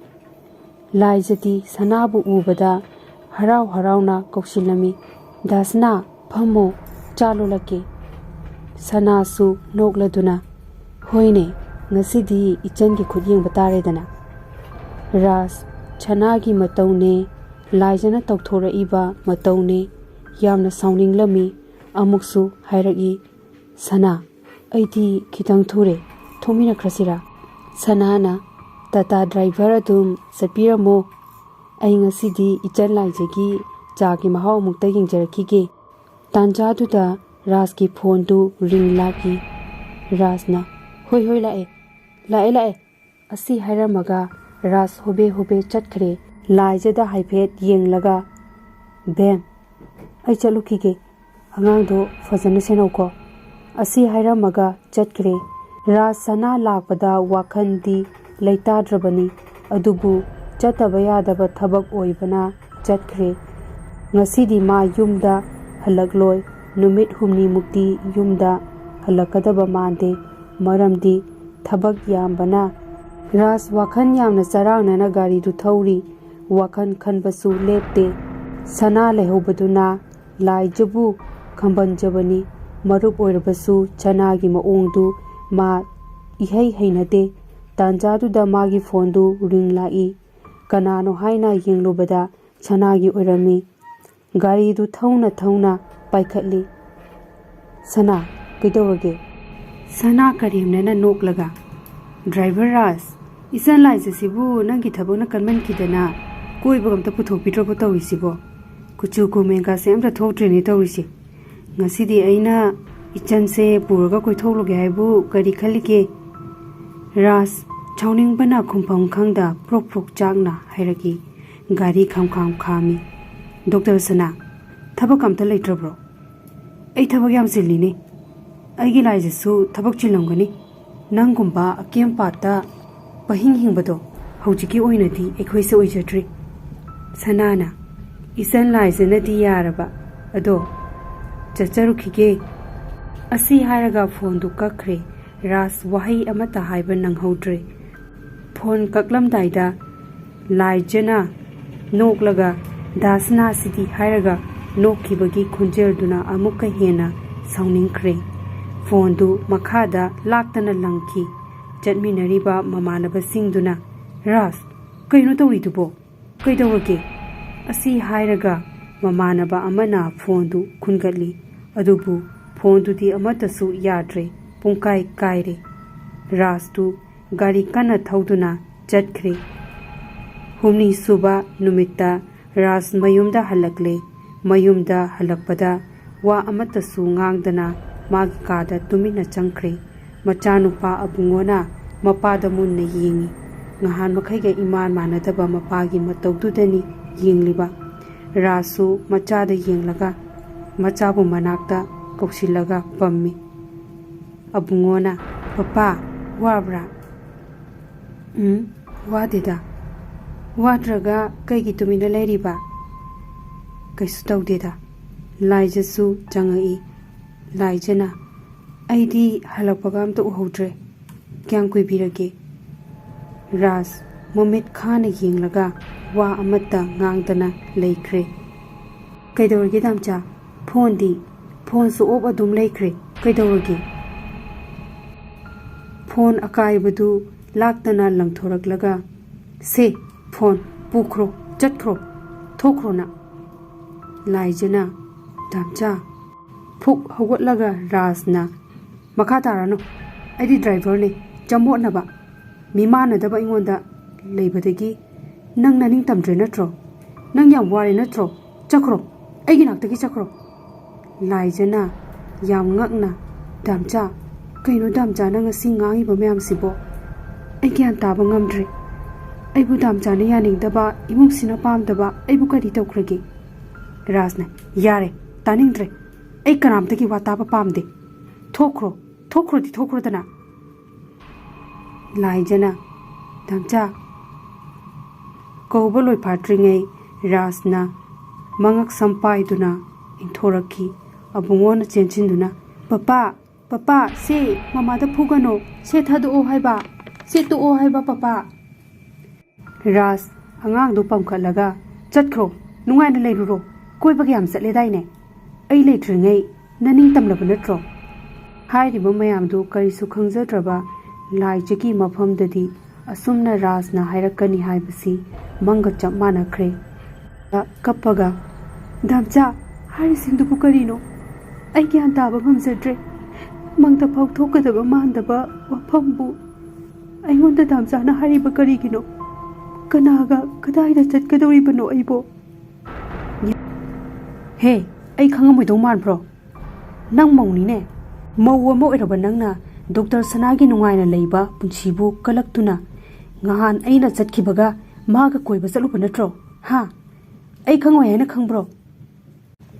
ꯂꯥꯏꯖꯗꯤ ꯁꯅꯥꯕꯨ ꯎꯕꯗ ꯍꯔꯥꯎ ꯍꯔꯥꯎꯅ ꯀꯧꯁꯤꯜꯂꯝꯃꯤ, "ꯗꯥꯁꯅꯥ, ꯐꯝꯃꯣ, ꯆꯥ ꯂꯣꯜꯂꯛꯀꯦ꯫" ꯁꯅꯥꯁꯨ ꯅꯣꯛꯂꯗꯨꯅ, "ꯍꯣꯏꯅꯦ, ꯉꯁꯤꯗꯤ ꯏꯆꯟꯒꯤ ꯈꯨꯠ ꯌꯦꯡꯕ ꯇꯥꯔꯦꯗꯅ꯫" ꯔꯥꯖ, ꯁꯅꯥꯒꯤ ꯃꯇꯧꯅꯦ, ꯂꯥꯏꯖꯅ ꯇꯧꯊꯣꯔꯛꯏꯕ ꯃꯇꯧꯅꯦ, ꯌꯥꯝꯅ ꯁꯥꯎꯅꯤꯡꯂꯝꯃꯤ꯫ ꯑꯃꯨꯛꯁꯨ ꯍꯥꯏꯔꯛꯏ, "ꯁꯅꯥ, ꯑꯩꯗꯤ ꯈꯤꯇꯪ ꯊꯨꯔꯦ, ꯊꯣꯛꯃꯤꯟꯅꯈ꯭ꯔꯁꯤꯔꯥ?" ꯁꯅꯥꯅ, "ꯇꯥꯇꯥ ꯗ꯭ꯔꯥꯏꯚꯔ ꯑꯗꯨꯝ ꯆꯠꯄꯤꯔꯝꯃꯣ, ꯑꯩ ꯉꯁꯤꯗꯤ ꯏꯆꯟ ꯂꯥꯏꯖꯒꯤ ꯆꯥꯒꯤ ꯃꯍꯥꯎ ꯑꯃꯨꯛꯇ ꯌꯦꯡꯖꯔꯛꯈꯤꯒꯦ꯫" ꯇꯥꯟꯖꯥꯗꯨꯗ ꯔꯥꯖꯀꯤ ꯐꯣꯟꯗꯨ ꯔꯤꯡ ꯂꯥꯛꯏ꯫ ꯔꯥꯖꯅ, "ꯍꯣꯏ, ꯍꯣꯏ, ꯂꯥꯛꯑꯦ, ꯂꯥꯛꯑꯦ, ꯂꯥꯛꯑꯦ꯫" ꯑꯁꯤ ꯍꯥꯏꯔꯝꯃꯒ ꯔꯥꯖ ꯍꯣꯕꯦ ꯍꯣꯕꯦ ꯆꯠꯈ꯭ꯔꯦ꯫ ꯂꯥꯏꯖꯗ ꯍꯥꯏꯐꯦꯠ ꯌꯦꯡꯂꯒ, "ꯕꯦꯝ, ꯑꯩ ꯆꯠꯂꯨꯈꯤꯒꯦ, ꯑꯉꯥꯡꯗꯣ ꯐꯖꯅ ꯁꯦꯟꯅꯧꯀꯣ꯫" ꯑꯁꯤ ꯍꯥꯏꯔꯝꯃꯒ ꯆꯠꯈ꯭ꯔꯦ꯫ ꯔꯥꯖ ꯁꯅꯥ ꯂꯥꯛꯄꯗ ꯋꯥꯈꯜꯗꯤ ꯂꯩꯇꯥꯗ꯭ꯔꯕꯅꯤ, ꯑꯗꯨꯕꯨ ꯆꯠꯇꯕ ꯌꯥꯗꯕ ꯊꯕꯛ ꯑꯣꯏꯕꯅ ꯆꯠꯈ꯭ꯔꯦ꯫ ꯉꯁꯤꯗꯤ ꯃꯥ ꯌꯨꯝꯗ ꯍꯜꯂꯛꯂꯣꯏ꯫ ꯅꯨꯃꯤꯠ ꯍꯨꯝꯅꯤꯃꯨꯛꯇꯤ ꯌꯨꯝꯗ ꯍꯜꯂꯛꯀꯗꯕ ꯃꯥꯟꯗꯦ, ꯃꯔꯝꯗꯤ ꯊꯕꯛ ꯌꯥꯝꯕꯅ꯫ ꯔꯥꯖ ꯋꯥꯈꯜ ꯌꯥꯝꯅ ꯆꯔꯥꯡꯅꯅ ꯒꯥꯔꯤꯗꯨ ꯊꯧꯔꯤ꯫ ꯋꯥꯈꯜ ꯈꯟꯕꯁꯨ ꯂꯦꯞꯇꯦ꯫ ꯁꯅꯥ ꯂꯩꯍꯧꯕꯗꯨꯅ ꯂꯥꯏꯖꯕꯨ ꯈꯝꯕꯟꯖꯕꯅꯤ꯫ ꯃꯔꯨꯞ ꯑꯣꯏꯔꯕꯁꯨ ꯁꯅꯥꯒꯤ ꯃꯑꯣꯡꯗꯨ ꯃꯥ ꯏꯍꯩ ꯍꯩꯅꯗꯦ꯫ ꯇꯥꯟꯖꯥꯗꯨꯗ ꯃꯥꯒꯤ ꯐꯣꯟꯗꯨ ꯔꯤꯡ ꯂꯥꯛꯏ꯫ ꯀꯅꯥꯅꯣ ꯍꯥꯏꯅ ꯌꯦꯡꯂꯨꯕꯗ ꯁꯅꯥꯒꯤ ꯑꯣꯏꯔꯝꯃꯤ꯫ ꯒꯥꯔꯤꯗꯨ ꯊꯧꯅ ꯊꯧꯅ ꯄꯥꯏꯈꯠꯂꯤ꯫ "ꯁꯅꯥ, ꯀꯩꯗꯧꯔꯒꯦ?" ꯁꯅꯥ ꯀꯔꯦꯝꯅꯅ ꯅꯣꯛꯂꯒ, "ꯗ꯭ꯔꯥꯏꯚꯔ ꯔꯥꯖ, ꯏꯆꯟ ꯂꯥꯏꯖꯁꯤꯕꯨ ꯅꯪꯒꯤ ꯊꯕꯛꯅ ꯀꯟꯃꯟꯈꯤꯗꯅ ꯀꯣꯏꯕꯒ ꯑꯝꯇ ꯄꯨꯊꯣꯛꯄꯤꯗ꯭ꯔꯕꯣ ꯇꯧꯔꯤꯁꯤꯕꯣ? ꯀꯨꯆꯨ ꯀꯨꯃꯦꯟꯒꯥꯁꯦ ꯑꯝꯇ ꯊꯣꯛꯇ꯭ꯔꯦꯅꯦ ꯇꯧꯔꯤꯁꯦ꯫ ꯉꯁꯤꯗꯤ ꯑꯩꯅ ꯏꯆꯟꯁꯦ ꯄꯨꯔꯒ ꯀꯣꯏꯊꯣꯛꯂꯨꯒꯦ ꯍꯥꯏꯕꯨ ꯀꯔꯤ ꯈꯜꯂꯤꯒꯦ?" ꯔꯥꯖ ꯁꯥꯎꯅꯤꯡꯕꯅ ꯈꯨꯝꯐꯝ ꯈꯪꯗ ꯄ꯭ꯔꯣꯛ ꯄ꯭ꯔꯣꯛ ꯆꯥꯛꯅ ꯍꯥꯏꯔꯛꯏ꯫ ꯒꯥꯔꯤ ꯈꯝ ꯈꯥꯝ ꯈꯥꯝꯃꯤ꯫ "ꯗꯣꯛꯇꯔ ꯁꯅꯥ, ꯊꯕꯛ ꯑꯝꯇ ꯂꯩꯇ꯭ꯔꯕ꯭ꯔꯣ? ꯑꯩ ꯊꯕꯛ ꯌꯥꯝ ꯆꯤꯜꯂꯤꯅꯦ꯫ ꯑꯩꯒꯤ ꯂꯥꯏꯖꯁꯨ ꯊꯕꯛ ꯆꯤꯜꯂꯝꯒꯅꯤ꯫ ꯅꯪꯒꯨꯝꯕ ꯑꯀꯦꯝ ꯄꯥꯠꯇ ꯄꯍꯤꯡ ꯍꯤꯡꯕꯗꯣ ꯍꯧꯖꯤꯛꯀꯤ ꯑꯣꯏꯅꯗꯤ ꯑꯩꯈꯣꯏꯁꯦ ꯑꯣꯏꯖꯗ꯭ꯔꯤ꯫" ꯁꯅꯥꯅ, "ꯏꯆꯟ ꯂꯥꯏꯖꯅꯗꯤ ꯌꯥꯔꯕ, ꯑꯗꯣ ꯆꯠꯆꯔꯨꯈꯤꯒꯦ꯫" ꯑꯁꯤ ꯍꯥꯏꯔꯒ ꯐꯣꯟꯗꯨ ꯀꯛꯈ꯭ꯔꯦ꯫ ꯔꯥꯖ ꯋꯥꯍꯩ ꯑꯃꯠꯇ ꯍꯥꯏꯕ ꯅꯪꯍꯧꯗ꯭ꯔꯦ꯫ ꯐꯣꯟ ꯀꯛꯂꯝꯗꯥꯏꯗ ꯂꯥꯏꯖꯅ ꯅꯣꯛꯂꯒ, "ꯗꯥꯁꯅꯥꯁꯤꯗꯤ" ꯍꯥꯏꯔꯒ ꯅꯣꯛꯈꯤꯕꯒꯤ ꯈꯣꯟꯖꯦꯜꯗꯨꯅ ꯑꯃꯨꯛꯀ ꯍꯦꯟꯅ ꯁꯥꯎꯅꯤꯡꯈ꯭ꯔꯦ꯫ ꯐꯣꯟꯗꯨ ꯃꯈꯥꯗ ꯂꯥꯛꯇꯅ ꯂꯪꯈꯤ꯫ ꯆꯠꯃꯤꯟꯅꯔꯤꯕ ꯃꯃꯥꯟꯅꯕꯁꯤꯡꯗꯨꯅ, "ꯔꯥꯖ, ꯀꯩꯅꯣ ꯇꯧꯔꯤꯗꯨꯕꯣ? ꯀꯩꯗꯧꯔꯒꯦ?" ꯑꯁꯤ ꯍꯥꯏꯔꯒ ꯃꯃꯥꯟꯅꯕ ꯑꯃꯅ ꯐꯣꯟꯗꯨ ꯈꯨꯟꯒꯠꯂꯤ꯫ ꯑꯗꯨꯕꯨ ꯐꯣꯟꯗꯨꯗꯤ ꯑꯃꯠꯇꯁꯨ ꯌꯥꯗ꯭ꯔꯦ꯫ ꯄꯨꯡꯀꯥꯏ ꯀꯥꯏꯔꯦ꯫ ꯔꯥꯖꯇꯨ ꯒꯥꯔꯤ ꯀꯟꯅ ꯊꯧꯗꯨꯅ ꯆꯠꯈ꯭ꯔꯦ꯫ ꯍꯨꯝꯅꯤ ꯁꯨꯕ ꯅꯨꯃꯤꯠꯇ ꯔꯥꯖ ꯃꯌꯨꯝꯗ ꯍꯜꯂꯛꯂꯦ꯫ ꯃꯌꯨꯝꯗ ꯍꯜꯂꯛꯄꯗ ꯋꯥ ꯑꯃꯠꯇꯁꯨ ꯉꯥꯡꯗꯅ ꯃꯥꯒꯤ ꯀꯥꯗ ꯇꯨꯃꯤꯟꯅ ꯆꯪꯈ꯭ꯔꯦ꯫ ꯃꯆꯥꯅꯨꯄꯥ ꯑꯕꯨꯡꯉꯣꯅ ꯃꯄꯥꯗ ꯃꯨꯟꯅ ꯌꯦꯡꯉꯤ꯫ ꯉꯍꯥꯟ ꯃꯈꯩꯒ ꯏꯃꯥꯟ ꯃꯥꯟꯅꯗꯕ ꯃꯄꯥꯒꯤ ꯃꯇꯧꯗꯨꯗꯅꯤ ꯌꯦꯡꯂꯤꯕ꯫ ꯔꯥꯖꯁꯨ ꯃꯆꯥꯗ ꯌꯦꯡꯂꯒ ꯃꯆꯥꯕꯨ ꯃꯅꯥꯛꯇ ꯀꯧꯁꯤꯜꯂꯒ ꯄꯝꯃꯤ꯫ ꯑꯕꯨꯡꯉꯣꯅ, "ꯄꯄꯥ, ꯋꯥꯕ꯭ꯔꯥ?" "ꯎꯝ, ꯋꯥꯗꯦꯗ꯫" "ꯋꯥꯗ꯭ꯔꯒ ꯀꯩꯒꯤ ꯇꯨꯃꯤꯟꯅ ꯂꯩꯔꯤꯕ?" "ꯀꯩꯁꯨ ꯇꯧꯗꯦꯗ꯫" ꯂꯥꯏꯖꯁꯨ ꯆꯪꯉꯛꯏ꯫ ꯂꯥꯏꯖꯅ, "ꯑꯩꯗꯤ ꯍꯜꯂꯛꯄꯒ ꯑꯝꯇ ꯎꯍꯧꯗ꯭ꯔꯦ꯫ ꯀꯌꯥꯝ ꯀꯨꯏꯕꯤꯔꯒꯦ?" ꯔꯥꯖ ꯃꯃꯤꯠ ꯈꯥꯅ ꯌꯦꯡꯂꯒ ꯋꯥ ꯑꯃꯠꯇ ꯉꯥꯡꯗꯅ ꯂꯩꯈ꯭ꯔꯦ꯫ "ꯀꯩꯗꯧꯔꯒꯦ ꯗꯥꯝꯆꯥ? ꯐꯣꯟꯗꯤ?" ꯐꯣꯟꯁꯨ ꯑꯣꯐ ꯑꯗꯨꯝ ꯂꯩꯈ꯭ꯔꯦ꯫ ꯀꯩꯗꯧꯔꯒꯦ? ꯐꯣꯟ ꯑꯀꯥꯏꯕꯗꯨ ꯂꯥꯛꯇꯅ ꯂꯪꯊꯣꯔꯛꯂꯒ, "ꯁꯦ, ꯐꯣꯟ ꯄꯨꯈ꯭ꯔꯣ, ꯆꯠꯈ꯭ꯔꯣ, ꯊꯣꯛꯈ꯭ꯔꯣꯅ"꯫ ꯂꯥꯏꯖꯅ, "ꯗꯥꯝꯆꯥ"꯫ ꯐꯨꯛ ꯍꯧꯒꯠꯂꯒ ꯔꯥꯖꯅ, "ꯃꯈꯥ ꯇꯥꯔꯅꯨ, ꯑꯩꯗꯤ ꯗ꯭ꯔꯥꯏꯚꯔꯅꯦ, ꯆꯃꯣꯠꯅꯕ, ꯃꯤꯃꯥꯟꯅꯗꯕ ꯑꯩꯉꯣꯟꯗ ꯂꯩꯕꯗꯒꯤ ꯅꯪ ꯅꯅꯤꯡ ꯇꯝꯗ꯭ꯔꯦ ꯅꯠꯇ꯭ꯔꯣ? ꯅꯪ ꯌꯥꯝ ꯋꯥꯔꯦ ꯅꯠꯇ꯭ꯔꯣ? ꯆꯠꯈ꯭ꯔꯣ, ꯑꯩꯒꯤ ꯅꯥꯛꯇꯒꯤ ꯆꯠꯈ꯭ꯔꯣ"꯫ ꯂꯥꯏꯖꯅ ꯌꯥꯝ ꯉꯛꯅ, "ꯗꯥꯝꯆꯥ, ꯀꯩꯅꯣ ꯗꯥꯝꯆꯥꯅ ꯉꯁꯤ ꯉꯥꯡꯉꯤꯕ ꯃꯌꯥꯝꯁꯤꯕꯣ? ꯑꯩ ꯒ꯭ꯌꯥꯟ ꯇꯥꯕ ꯉꯝꯗ꯭ꯔꯦ꯫ ꯑꯩꯕꯨ ꯗꯥꯝꯆꯥꯅ ꯌꯥꯅꯤꯡꯗꯕ, ꯏꯃꯨꯡꯁꯤꯅ ꯄꯥꯝꯗꯕ ꯑꯩꯕꯨ ꯀꯔꯤ ꯇꯧꯈ꯭ꯔꯒꯦ?" ꯔꯥꯖꯅ, "ꯌꯥꯔꯦ, ꯇꯥꯅꯤꯡꯗ꯭ꯔꯦ꯫ ꯑꯩ ꯀꯅꯥꯝꯇꯒꯤ ꯋꯥ ꯇꯥꯕ ꯄꯥꯝꯗꯦ꯫ ꯊꯣꯛꯈ꯭ꯔꯣ, ꯊꯣꯛꯈ꯭ꯔꯣꯗꯤ ꯊꯣꯛꯈ꯭ꯔꯣꯗꯅ"꯫ ꯂꯥꯏꯖꯅ, "ꯗꯥꯝꯆꯥ"꯫ ꯀꯧꯕ ꯂꯣꯏꯐꯥꯠꯇ꯭ꯔꯤꯉꯩ ꯔꯥꯖꯅ ꯃꯉꯛ ꯁꯝ ꯄꯥꯏꯗꯨꯅ ꯏꯟꯊꯣꯔꯛꯈꯤ꯫ ꯑꯕꯨꯡꯉꯣꯅ ꯆꯦꯟꯁꯤꯟꯗꯨꯅ, "ꯄꯄꯥ, ꯄꯄꯥ, ꯁꯦ, ꯃꯃꯥꯗ ꯐꯨꯒꯅꯣ, ꯁꯦ ꯊꯥꯗꯣꯛꯑꯣ ꯍꯥꯏꯕ, ꯁꯦ ꯇꯣꯛꯑꯣ ꯍꯥꯏꯕ ꯄꯄꯥ"꯫ ꯔꯥꯖ ꯑꯉꯥꯡꯗꯨ ꯄꯝꯈꯠꯂꯒ, "ꯆꯠꯈ꯭ꯔꯣ, ꯅꯨꯡꯉꯥꯏꯅ ꯂꯩꯔꯨꯔꯣ, ꯀꯣꯏꯕꯒ ꯌꯥꯝ ꯆꯠꯂꯦꯗꯥꯏꯅꯦ? ꯑꯩ ꯂꯩꯇ꯭ꯔꯤꯉꯩ ꯅꯅꯤꯡ ꯇꯝꯂꯕ ꯅꯠꯇ꯭ꯔꯣ?" ꯍꯥꯏꯔꯤꯕ ꯃꯌꯥꯝꯗꯨ ꯀꯔꯤꯁꯨ ꯈꯪꯖꯗ꯭ꯔꯕ ꯂꯥꯏꯖꯒꯤ ꯃꯐꯝꯗꯗꯤ ꯑꯁꯨꯝꯅ ꯔꯥꯖꯅ ꯍꯥꯏꯔꯛꯀꯅꯤ ꯍꯥꯏꯕꯁꯤ ꯃꯪꯒ ꯆꯞ ꯃꯥꯟꯅꯈ꯭ꯔꯦ꯫ ꯀꯞꯄꯒ, "ꯗꯥꯝꯆꯥ, ꯍꯥꯏꯔꯤꯁꯤꯡꯗꯨꯕꯨ ꯀꯔꯤꯅꯣ? ꯑꯩ ꯒ꯭ꯌꯥꯟ ꯇꯥꯕ ꯉꯝꯖꯗ꯭ꯔꯦ꯫ ꯃꯪꯗ ꯐꯥꯎ ꯊꯣꯛꯀꯗꯕ ꯃꯥꯟꯗꯕ ꯋꯥꯐꯝꯕꯨ ꯑꯩꯉꯣꯟꯗ ꯗꯥꯝꯆꯥꯅ ꯍꯥꯏꯔꯤꯕ ꯀꯔꯤꯒꯤꯅꯣ? ꯀꯅꯥꯒ ꯀꯗꯥꯏꯗ ꯆꯠꯀꯗꯧꯔꯤꯕꯅꯣ ꯑꯩꯕꯣ?" "ꯍꯦ, ꯑꯩ ꯈꯪꯉꯝꯃꯣꯏꯗꯧ ꯃꯥꯟꯕ꯭ꯔꯣ? ꯅꯪ ꯃꯧꯅꯤꯅꯦ꯫ ꯃꯧ ꯑꯃ ꯑꯣꯏꯔꯕ ꯅꯪꯅ ꯗꯣꯛꯇꯔ ꯁꯅꯥꯒꯤ ꯅꯨꯡꯉꯥꯏꯅ ꯂꯩꯕ ꯄꯨꯟꯁꯤꯕꯨ ꯀꯂꯛꯇꯨꯅ ꯉꯍꯥꯟ ꯑꯩꯅ ꯆꯠꯈꯤꯕꯒ ꯃꯥꯒ ꯀꯣꯏꯕ ꯆꯠꯂꯨꯕ ꯅꯠꯇ꯭ꯔꯣ? ꯍꯥ? ꯑꯩ ꯈꯪꯉꯣꯏ ꯍꯥꯏꯅ ꯈꯪꯕ꯭ꯔꯣ?"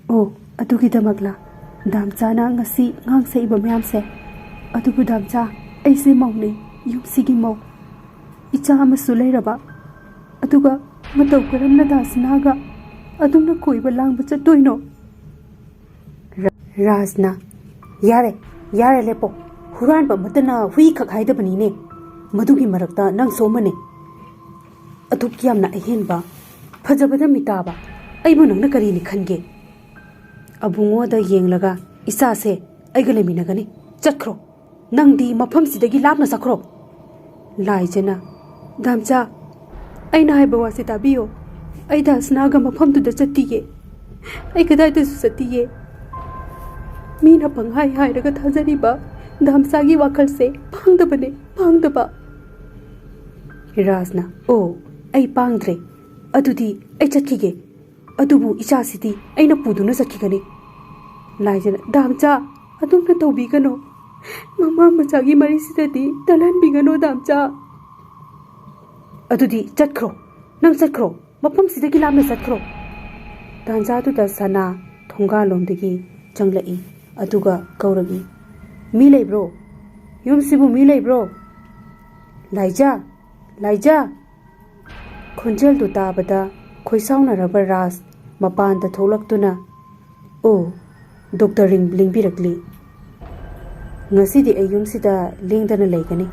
"ꯑꯣ, ꯑꯗꯨꯒꯤꯗꯃꯛꯂꯥ? ꯗꯥꯝꯆꯥꯅ ꯉꯁꯤ ꯉꯥꯡꯁꯛꯏꯕ ꯃꯌꯥꯝꯁꯦ? ꯑꯗꯨꯕꯨ ꯗꯥꯝꯆꯥ, ꯑꯩꯁꯦ ꯃꯧꯅꯦ, ꯌꯨꯝꯁꯤꯒꯤ ꯃꯧ꯫ ꯏꯆꯥ ꯑꯃꯁꯨ ꯂꯩꯔꯕ꯫ ꯑꯗꯨꯒ ꯃꯇꯧ ꯀꯔꯝꯅ ꯗꯥꯁꯅꯥꯒ ꯑꯗꯨꯝꯅ ꯀꯣꯏꯕ ꯂꯥꯡꯕ ꯆꯠꯇꯣꯏꯅꯣ?" ꯔꯥ-, ꯔꯥꯖꯅ, "ꯌꯥꯔꯦ, ꯌꯥꯔꯦ, ꯂꯦꯞꯄꯣ꯫ ꯍꯨꯔꯥꯟꯕ ꯑꯃꯠꯇꯅ ꯍꯨꯏꯈꯛ ꯍꯥꯏꯗꯕꯅꯤꯅꯦ꯫ ꯃꯗꯨꯒꯤ ꯃꯔꯛꯇ ꯅꯪꯁꯨ ꯑꯃꯅꯦ꯫ ꯑꯗꯨꯛ ꯌꯥꯝꯅ ꯑꯍꯦꯟꯕ, ꯐꯖꯕꯗ ꯃꯤꯇꯥꯕ ꯑꯩꯕꯨ ꯅꯪꯅ ꯀꯔꯤꯅꯤ ꯈꯟꯒꯦ? ꯑꯕꯨꯡꯉꯣꯗ ꯌꯦꯡꯂꯒ, "ꯏꯆꯥꯁꯦ ꯑꯩꯒ ꯂꯩꯃꯤꯟꯅꯒꯅꯤ꯫ ꯆꯠꯈ꯭ꯔꯣ꯫ ꯅꯪꯗꯤ ꯃꯐꯝꯁꯤꯗꯒꯤ ꯂꯥꯞꯅ ꯆꯠꯈ꯭ꯔꯣ꯫" ꯂꯥꯏꯖꯅ, "ꯗꯥꯝꯆꯥ, ꯑꯩꯅ ꯍꯥꯏꯕ ꯋꯥꯁꯦ ꯇꯥꯕꯤꯌꯣ꯫ ꯑꯩ ꯗꯥꯁꯅꯥꯒ ꯃꯐꯝꯗꯨꯗ ꯆꯠꯇꯤꯌꯦ꯫ ꯑꯩ ꯀꯗꯥꯏꯗꯁꯨ ꯆꯠꯇꯤꯌꯦ꯫ ꯃꯤꯅ ꯄꯪꯍꯥꯏ ꯍꯥꯏꯔꯒ ꯊꯥꯖꯔꯤꯕ ꯗꯥꯝꯆꯥꯒꯤ ꯋꯥꯈꯜꯁꯦ ꯄꯥꯡꯗꯕꯅꯦ, ꯄꯥꯡꯗꯕ꯫" ꯔꯥꯖꯅ, "ꯑꯣ, ꯑꯩ ꯄꯥꯡꯗ꯭ꯔꯦ꯫ ꯑꯗꯨꯗꯤ ꯑꯩ ꯆꯠꯈꯤꯒꯦ꯫ ꯑꯗꯨꯕꯨ ꯏꯆꯥꯁꯤꯗꯤ ꯑꯩꯅ ꯄꯨꯗꯨꯅ ꯆꯠꯈꯤꯒꯅꯤ꯫" ꯂꯥꯏꯖꯅ, "ꯗꯥꯝꯆꯥ, ꯑꯗꯨꯝꯅ ꯇꯧꯕꯤꯒꯅꯨ꯫ ꯃꯃꯥ ꯃꯆꯥꯒꯤ ꯃꯔꯤꯁꯤꯗꯗꯤ ꯇꯜꯍꯟꯕꯤꯒꯅꯨ, ꯗꯥꯝꯆꯥ꯫" "ꯑꯗꯨꯗꯤ ꯆꯠꯈ꯭ꯔꯣ, ꯅꯪ ꯆꯠꯈ꯭ꯔꯣ, ꯃꯐꯝꯁꯤꯗꯒꯤ ꯂꯥꯞꯅ ꯆꯠꯈ꯭ꯔꯣ꯫" ꯇꯥꯟꯖꯥꯗꯨꯗ ꯁꯅꯥ ꯊꯣꯡꯒꯥꯜꯂꯣꯝꯗꯒꯤ ꯆꯪꯂꯛꯏ, ꯑꯗꯨꯒ ꯀꯧꯔꯛꯏ, "ꯃꯤ ꯂꯩꯕ꯭ꯔꯣ? ꯌꯨꯝꯁꯤꯕꯨ ꯃꯤ ꯂꯩꯕ꯭ꯔꯣ? ꯂꯥꯏꯖꯥ! ꯂꯥꯏꯖꯥ!" ꯈꯣꯟꯖꯦꯜꯗꯨ ꯇꯥꯕꯗ ꯈꯣꯏꯁꯥꯎꯅꯔꯕ ꯔꯥꯖ ꯃꯄꯥꯟꯗ ꯊꯣꯛꯂꯛꯇꯨꯅ, "ꯑꯣ, ꯗꯣꯛꯇꯔ ꯂꯦꯡꯕꯤꯔꯛꯂꯤ꯫ ꯉꯁꯤꯗꯤ ꯑꯩ ꯌꯨꯝꯁꯤꯗ ꯂꯦꯡꯗꯅ ꯂꯩꯒꯅꯤ꯫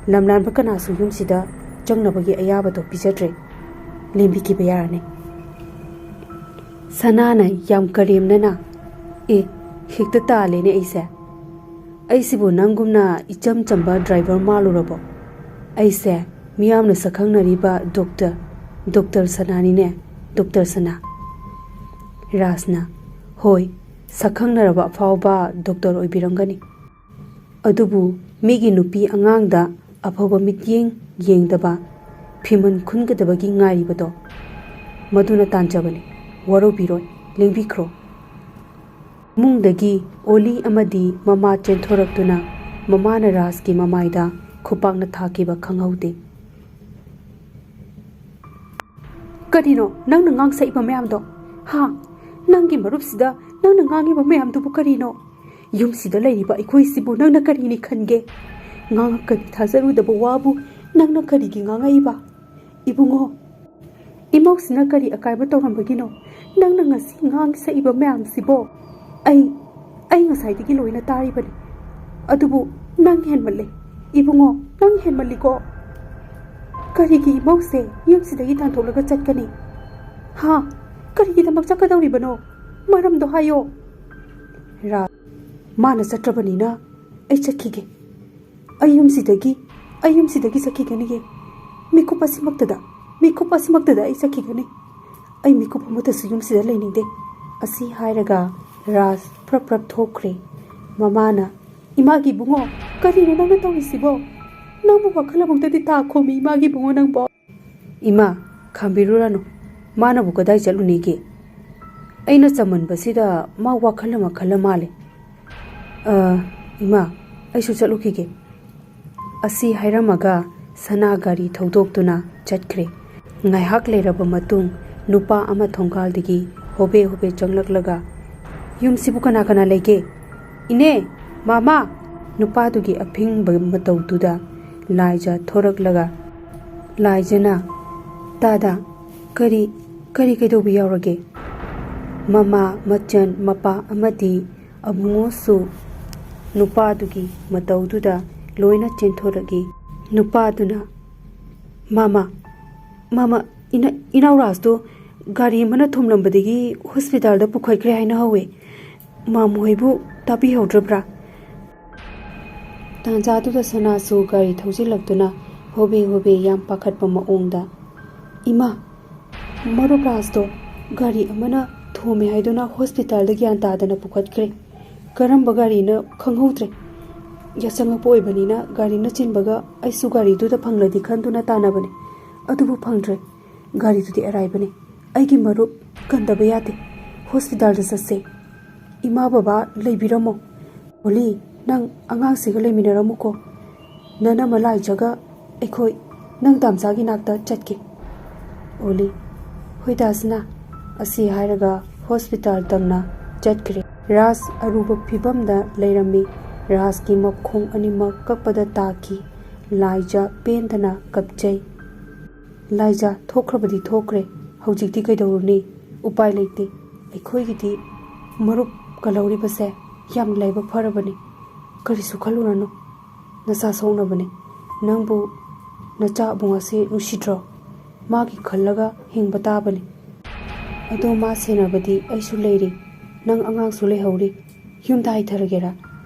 ꯂꯝꯂꯥꯟꯕ ꯀꯅꯥꯁꯨ ꯌꯨꯝꯁꯤꯗ ꯆꯪꯅꯕꯒꯤ ꯑꯌꯥꯕꯗꯣ ꯄꯤꯖꯗ꯭ꯔꯦ꯫ ꯂꯦꯡꯕꯤꯈꯤꯕ ꯌꯥꯔꯅꯤ꯫" ꯁꯅꯥꯅ ꯌꯥꯝ ꯀꯔꯦꯝꯅꯅ, "ꯑꯦ, ꯍꯦꯛꯇ ꯇꯥꯜꯂꯦꯅꯦ ꯑꯩꯁꯦ꯫ ꯑꯩꯁꯤꯕꯨ ꯅꯪꯒꯨꯝꯅ ꯏꯆꯝ ꯆꯝꯕ ꯗ꯭ꯔꯥꯏꯚꯔ ꯃꯥꯜꯂꯨꯔꯕꯣ? ꯑꯩꯁꯦ ꯃꯤꯌꯥꯝꯅ ꯁꯛꯈꯪꯅꯔꯤꯕ ꯗꯣꯛꯇꯔ, ꯗꯣꯛꯇꯔ ꯁꯅꯥꯅꯤꯅꯦ, ꯗꯣꯛꯇꯔ ꯁꯅꯥ꯫" ꯔꯥꯖꯅ, "ꯍꯣꯏ, ꯁꯛꯈꯪꯅꯔꯕ ꯑꯐꯥꯎꯕ ꯗꯣꯛꯇꯔ ꯑꯣꯏꯕꯤꯔꯝꯒꯅꯤ꯫ ꯑꯗꯨꯕꯨ ꯃꯤꯒꯤ ꯅꯨꯄꯤ ꯑꯉꯥꯡꯗ ꯑꯐꯕ ꯃꯤꯠꯌꯦꯡ ꯌꯦꯡꯗꯕ, ꯐꯤꯃꯟ ꯈꯨꯟꯒꯗꯕꯒꯤ ꯉꯥꯏꯔꯤꯕꯗꯣ, ꯃꯗꯨꯅ ꯇꯥꯟꯖꯕꯅꯤ꯫ ꯋꯥꯔꯧꯕꯤꯔꯣꯏ, ꯂꯦꯡꯕꯤꯈ꯭ꯔꯣ꯫" ꯏꯃꯨꯡꯗꯒꯤ ꯑꯣꯂꯤ ꯑꯃꯗꯤ ꯃꯃꯥ ꯆꯦꯟꯊꯣꯔꯛꯇꯨꯅ ꯃꯃꯥꯅ ꯔꯥꯖꯀꯤ ꯃꯃꯥꯏꯗ ꯈꯨꯄꯥꯛꯅ ꯊꯥꯈꯤꯕ ꯈꯪꯍꯧꯗꯦ꯫ "ꯀꯔꯤꯅꯣ ꯅꯪꯅ ꯉꯥꯡꯁꯛꯏꯕ ꯃꯌꯥꯝꯗꯣ? ꯍꯥ? ꯅꯪꯒꯤ ꯃꯔꯨꯞꯁꯤꯗ ꯅꯪꯅ ꯉꯥꯡꯉꯤꯕ ꯃꯌꯥꯝꯗꯨꯕꯨ ꯀꯔꯤꯅꯣ? ꯌꯨꯝꯁꯤꯗ ꯂꯩꯔꯤꯕ ꯑꯩꯈꯣꯏꯁꯤꯕꯨ ꯅꯪꯅ ꯀꯔꯤꯅꯤ ꯈꯟꯒꯦ? ꯉꯥꯡꯉꯛꯀꯅꯤ ꯊꯥꯖꯔꯨꯗꯕ ꯋꯥꯕꯨ ꯅꯪꯅ ꯀꯔꯤꯒꯤ ꯉꯥꯡꯉꯛꯏꯕ? ꯏꯕꯨꯡꯉꯣ, ꯏꯃꯧꯁꯤꯅ ꯀꯔꯤ ꯑꯀꯥꯏꯕ ꯇꯧꯔꯝꯕꯒꯤꯅꯣ ꯅꯪꯅ ꯉꯁꯤ ꯉꯥꯡ ꯁꯛꯏꯕ ꯃꯌꯥꯝꯁꯤꯕꯣ? ꯑꯩ, ꯑꯩ ꯉꯁꯥꯏꯗꯒꯤ ꯂꯣꯏꯅ ꯇꯥꯔꯤꯕꯅꯤ꯫ ꯑꯗꯨꯕꯨ ꯅꯪ ꯍꯦꯟꯃꯜꯂꯦ꯫ ꯏꯕꯨꯡꯉꯣ, ꯅꯪ ꯍꯦꯟꯃꯜꯂꯤꯀꯣ꯫ ꯀꯔꯤꯒꯤ ꯏꯃꯧꯁꯦ ꯌꯨꯝꯁꯤꯗꯒꯤ ꯇꯥꯟꯊꯣꯛꯂꯒ ꯆꯠꯀꯅꯤ? ꯍꯥ? ꯀꯔꯤꯒꯤꯗꯃꯛ ꯆꯠꯀꯗꯧꯔꯤꯕꯅꯣ? ꯃꯔꯝꯗꯣ ꯍꯥꯏꯌꯣ꯫ ꯔꯥ, ꯃꯥꯅ ꯆꯠꯇ꯭ꯔꯕꯅꯤꯅ ꯑꯩ ꯆꯠꯈꯤꯒꯦ꯫ ꯑꯩ ꯌꯨꯝꯁꯤꯗꯒꯤ, ꯑꯩ ꯌꯨꯝꯁꯤꯗꯒꯤ ꯆꯠꯈꯤꯒꯅꯤꯌꯦ꯫ ꯃꯤꯀꯨꯞ ꯑꯁꯤꯃꯛꯇꯗ, ꯃꯤꯀꯨꯞ ꯑꯁꯤꯃꯛꯇꯗ ꯑꯩ ꯆꯠꯈꯤꯒꯅꯤ꯫ ꯑꯩ ꯃꯤꯀꯨꯞ ꯑꯃꯠꯇꯁꯨ ꯌꯨꯝꯁꯤꯗ ꯂꯩꯅꯤꯡꯗꯦ꯫ ꯑꯁꯤ ꯍꯥꯏꯔꯒ ꯔꯥꯖ ꯄ꯭ꯔꯞ ꯄ꯭ꯔꯞ ꯊꯣꯛꯈ꯭ꯔꯦ꯫ ꯃꯃꯥꯅ, "ꯏꯃꯥꯒꯤ ꯏꯕꯨꯡꯉꯣ, ꯀꯔꯤꯅꯣ ꯅꯪꯅ ꯇꯧꯔꯤꯁꯤꯕꯣ? ꯅꯪꯕꯨ ꯋꯥꯈꯜ ꯑꯃꯨꯛꯇꯗꯤ ꯇꯥꯈꯣꯃꯤ, ꯏꯃꯥꯒꯤ ꯏꯕꯨꯡꯉꯣ ꯅꯪꯕꯣ?" "ꯏꯃꯥ, ꯈꯥꯝꯕꯤꯔꯨꯔꯅꯨ꯫ ꯃꯥꯅꯕꯨ ꯀꯗꯥꯏ ꯆꯠꯂꯨꯅꯤꯒꯦ? ꯑꯩꯅ ꯆꯃꯟꯕꯁꯤꯗ ꯃꯥ ꯋꯥꯈꯜ ꯑꯃ ꯈꯜꯂ ꯃꯥꯜꯂꯦ꯫ ꯑ, ꯏꯃꯥ, ꯑꯩꯁꯨ ꯆꯠꯂꯨꯈꯤꯒꯦ꯫" ꯑꯁꯤ ꯍꯥꯏꯔꯝꯃꯒ ꯁꯅꯥ ꯒꯥꯔꯤ ꯊꯧꯗꯣꯛꯇꯨꯅ ꯆꯠꯈ꯭ꯔꯦ꯫ ꯉꯥꯏꯍꯥꯛ ꯂꯩꯔꯕ ꯃꯇꯨꯡ ꯅꯨꯄꯥ ꯑꯃ ꯊꯣꯡꯒꯥꯜꯗꯒꯤ ꯍꯣꯕꯦ ꯍꯣꯕꯦ ꯆꯪꯂꯛꯂꯒ, "ꯌꯨꯝꯁꯤꯕꯨ ꯀꯅꯥ ꯀꯅꯥ ꯂꯩꯒꯦ? ꯏꯅꯦ! ꯃꯃꯥ!" ꯅꯨꯄꯥꯗꯨꯒꯤ ꯑꯐꯤꯡꯕ ꯃꯇꯧꯗꯨꯗ ꯂꯥꯏꯖ ꯊꯣꯔꯛꯂꯒ, ꯂꯥꯏꯖꯅ, "ꯇꯥꯗ, ꯀꯔꯤ, ꯀꯔꯤ ꯀꯩꯗꯧꯕ ꯌꯥꯎꯔꯒꯦ?" ꯃꯃꯥ, ꯃꯆꯟ, ꯃꯄꯥ ꯑꯃꯗꯤ ꯑꯕꯨꯡꯉꯣꯁꯨ ꯅꯨꯄꯥꯗꯨꯒꯤ ꯃꯇꯧꯗꯨꯗ ꯂꯣꯏꯅ ꯆꯦꯟꯊꯣꯔꯛꯏ꯫ ꯅꯨꯄꯥꯗꯨꯅ, "ꯃꯃꯥ, ꯃꯃꯥ, ꯏꯅ-, ꯏꯅꯥꯎ ꯔꯥꯖꯇꯣ ꯒꯥꯔꯤ ꯑꯃꯅ ꯊꯣꯝꯂꯝꯕꯗꯒꯤ ꯍꯣꯁꯄꯤꯇꯥꯜꯗ ꯄꯨꯈꯠꯈ꯭ꯔꯦ ꯍꯥꯏꯅ ꯍꯧꯋꯦ꯫ ꯃꯥꯃꯍꯣꯏꯕꯨ ꯇꯥꯕꯤꯍꯧꯗ꯭ꯔꯕ꯭ꯔꯥ?" ꯇꯥꯟꯖꯥꯗꯨꯗ ꯁꯅꯥꯁꯨ ꯒꯥꯔꯤ ꯊꯧꯖꯤꯜꯂꯛꯇꯨꯅ ꯍꯣꯕꯦ ꯍꯣꯕꯦ ꯌꯥꯝ ꯄꯥꯈꯠꯄ ꯃꯑꯣꯡꯗ, "ꯏꯃꯥ, ꯃꯔꯨꯞ ꯔꯥꯖꯇꯣ ꯒꯥꯔꯤ ꯑꯃꯅ ꯊꯣꯝꯃꯦ ꯍꯥꯏꯗꯨꯅ ꯍꯣꯁꯄꯤꯇꯥꯜꯗ ꯒ꯭ꯌꯥꯟ ꯇꯥꯗꯅ ꯄꯨꯈꯠꯈ꯭ꯔꯦ꯫ ꯀꯔꯝꯕ ꯒꯥꯔꯤꯅ ꯈꯪꯍꯧꯗ꯭ꯔꯦ꯫ ꯌꯥꯆꯪꯉꯛꯄ ꯑꯣꯏꯕꯅꯤꯅ ꯒꯥꯔꯤꯅ ꯆꯤꯟꯕꯒ ꯑꯩꯁꯨ ꯒꯥꯔꯤꯗꯨꯗ ꯐꯪꯂꯗꯤ ꯈꯟꯗꯨꯅ ꯇꯥꯟꯅꯕꯅꯦ꯫ ꯑꯗꯨꯕꯨ ꯐꯪꯗ꯭ꯔꯦ꯫ ꯒꯥꯔꯤꯗꯨꯗꯤ ꯑꯔꯥꯏꯕꯅꯦ꯫ ꯑꯩꯒꯤ ꯃꯔꯨꯞ ꯀꯟꯗꯕ ꯌꯥꯗꯦ꯫ ꯍꯣꯁꯄꯤꯇꯥꯜꯗ ꯆꯠꯁꯦ꯫ ꯏꯃꯥ ꯕꯕꯥ ꯂꯩꯕꯤꯔꯝꯃꯣ꯫ ꯑꯣꯂꯤ, ꯅꯪ ꯑꯉꯥꯡꯁꯤꯒ ꯂꯩꯃꯤꯟꯅꯔꯝꯃꯨꯀꯣ꯫ ꯅꯅꯝꯃ ꯂꯥꯏꯖꯒ ꯑꯩꯈꯣꯏ ꯅꯪ ꯇꯥꯝꯆꯥꯒꯤ ꯅꯥꯛꯇ ꯆꯠꯀꯦ꯫" ꯑꯣꯂꯤ, "ꯍꯣꯏ ꯗꯥ ꯁꯅꯥ꯫" ꯑꯁꯤ ꯍꯥꯏꯔꯒ ꯍꯣꯁꯄꯤꯇꯥꯜ ꯇꯝꯅ ꯆꯠꯈ꯭ꯔꯦ꯫ ꯔꯥꯖ ꯑꯔꯨꯕ ꯐꯤꯕꯝꯗ ꯂꯩꯔꯝꯃꯤ꯫ ꯔꯥꯖꯀꯤ ꯃꯈꯣꯡ ꯑꯅꯤꯃꯛ ꯀꯛꯄꯗ ꯇꯥꯈꯤ꯫ ꯂꯥꯏꯖ ꯄꯦꯟꯗꯅ ꯀꯞꯆꯩ꯫ "ꯂꯥꯏꯖ, ꯊꯣꯛꯈ꯭ꯔꯕꯗꯤ ꯊꯣꯛꯈ꯭ꯔꯦ, ꯍꯧꯖꯤꯛꯇꯤ ꯀꯩꯗꯧꯔꯨꯅꯤ? ꯎꯄꯥꯏ ꯂꯩꯇꯦ꯫ ꯑꯩꯈꯣꯏꯒꯤꯗꯤ ꯃꯔꯨꯞ ꯀꯜꯍꯧꯔꯤꯕꯁꯦ ꯌꯥꯝ ꯂꯥꯏꯕꯛ ꯐꯔꯕꯅꯤ꯫ ꯀꯔꯤꯁꯨ ꯈꯜꯂꯨꯔꯅꯨ꯫ ꯅꯆꯥ ꯁꯣꯛꯅꯕꯅꯤ꯫ ꯅꯪꯕꯨ ꯅꯆꯥ ꯑꯕꯨꯡ ꯑꯁꯤ ꯅꯨꯡꯁꯤꯗ꯭ꯔꯣ? ꯃꯥꯒꯤ ꯈꯜꯂꯒ ꯍꯤꯡꯕ ꯇꯥꯕꯅꯤ꯫" "ꯑꯗꯣ ꯃꯥ ꯁꯦꯟꯅꯕꯗꯤ ꯑꯩꯁꯨ ꯂꯩꯔꯤ, ꯅꯪ ꯑꯉꯥꯡꯁꯨ ꯂꯩꯍꯧꯔꯤ꯫ ꯌꯨꯝꯗ ꯍꯥꯏꯊꯔꯒꯦꯔꯥ?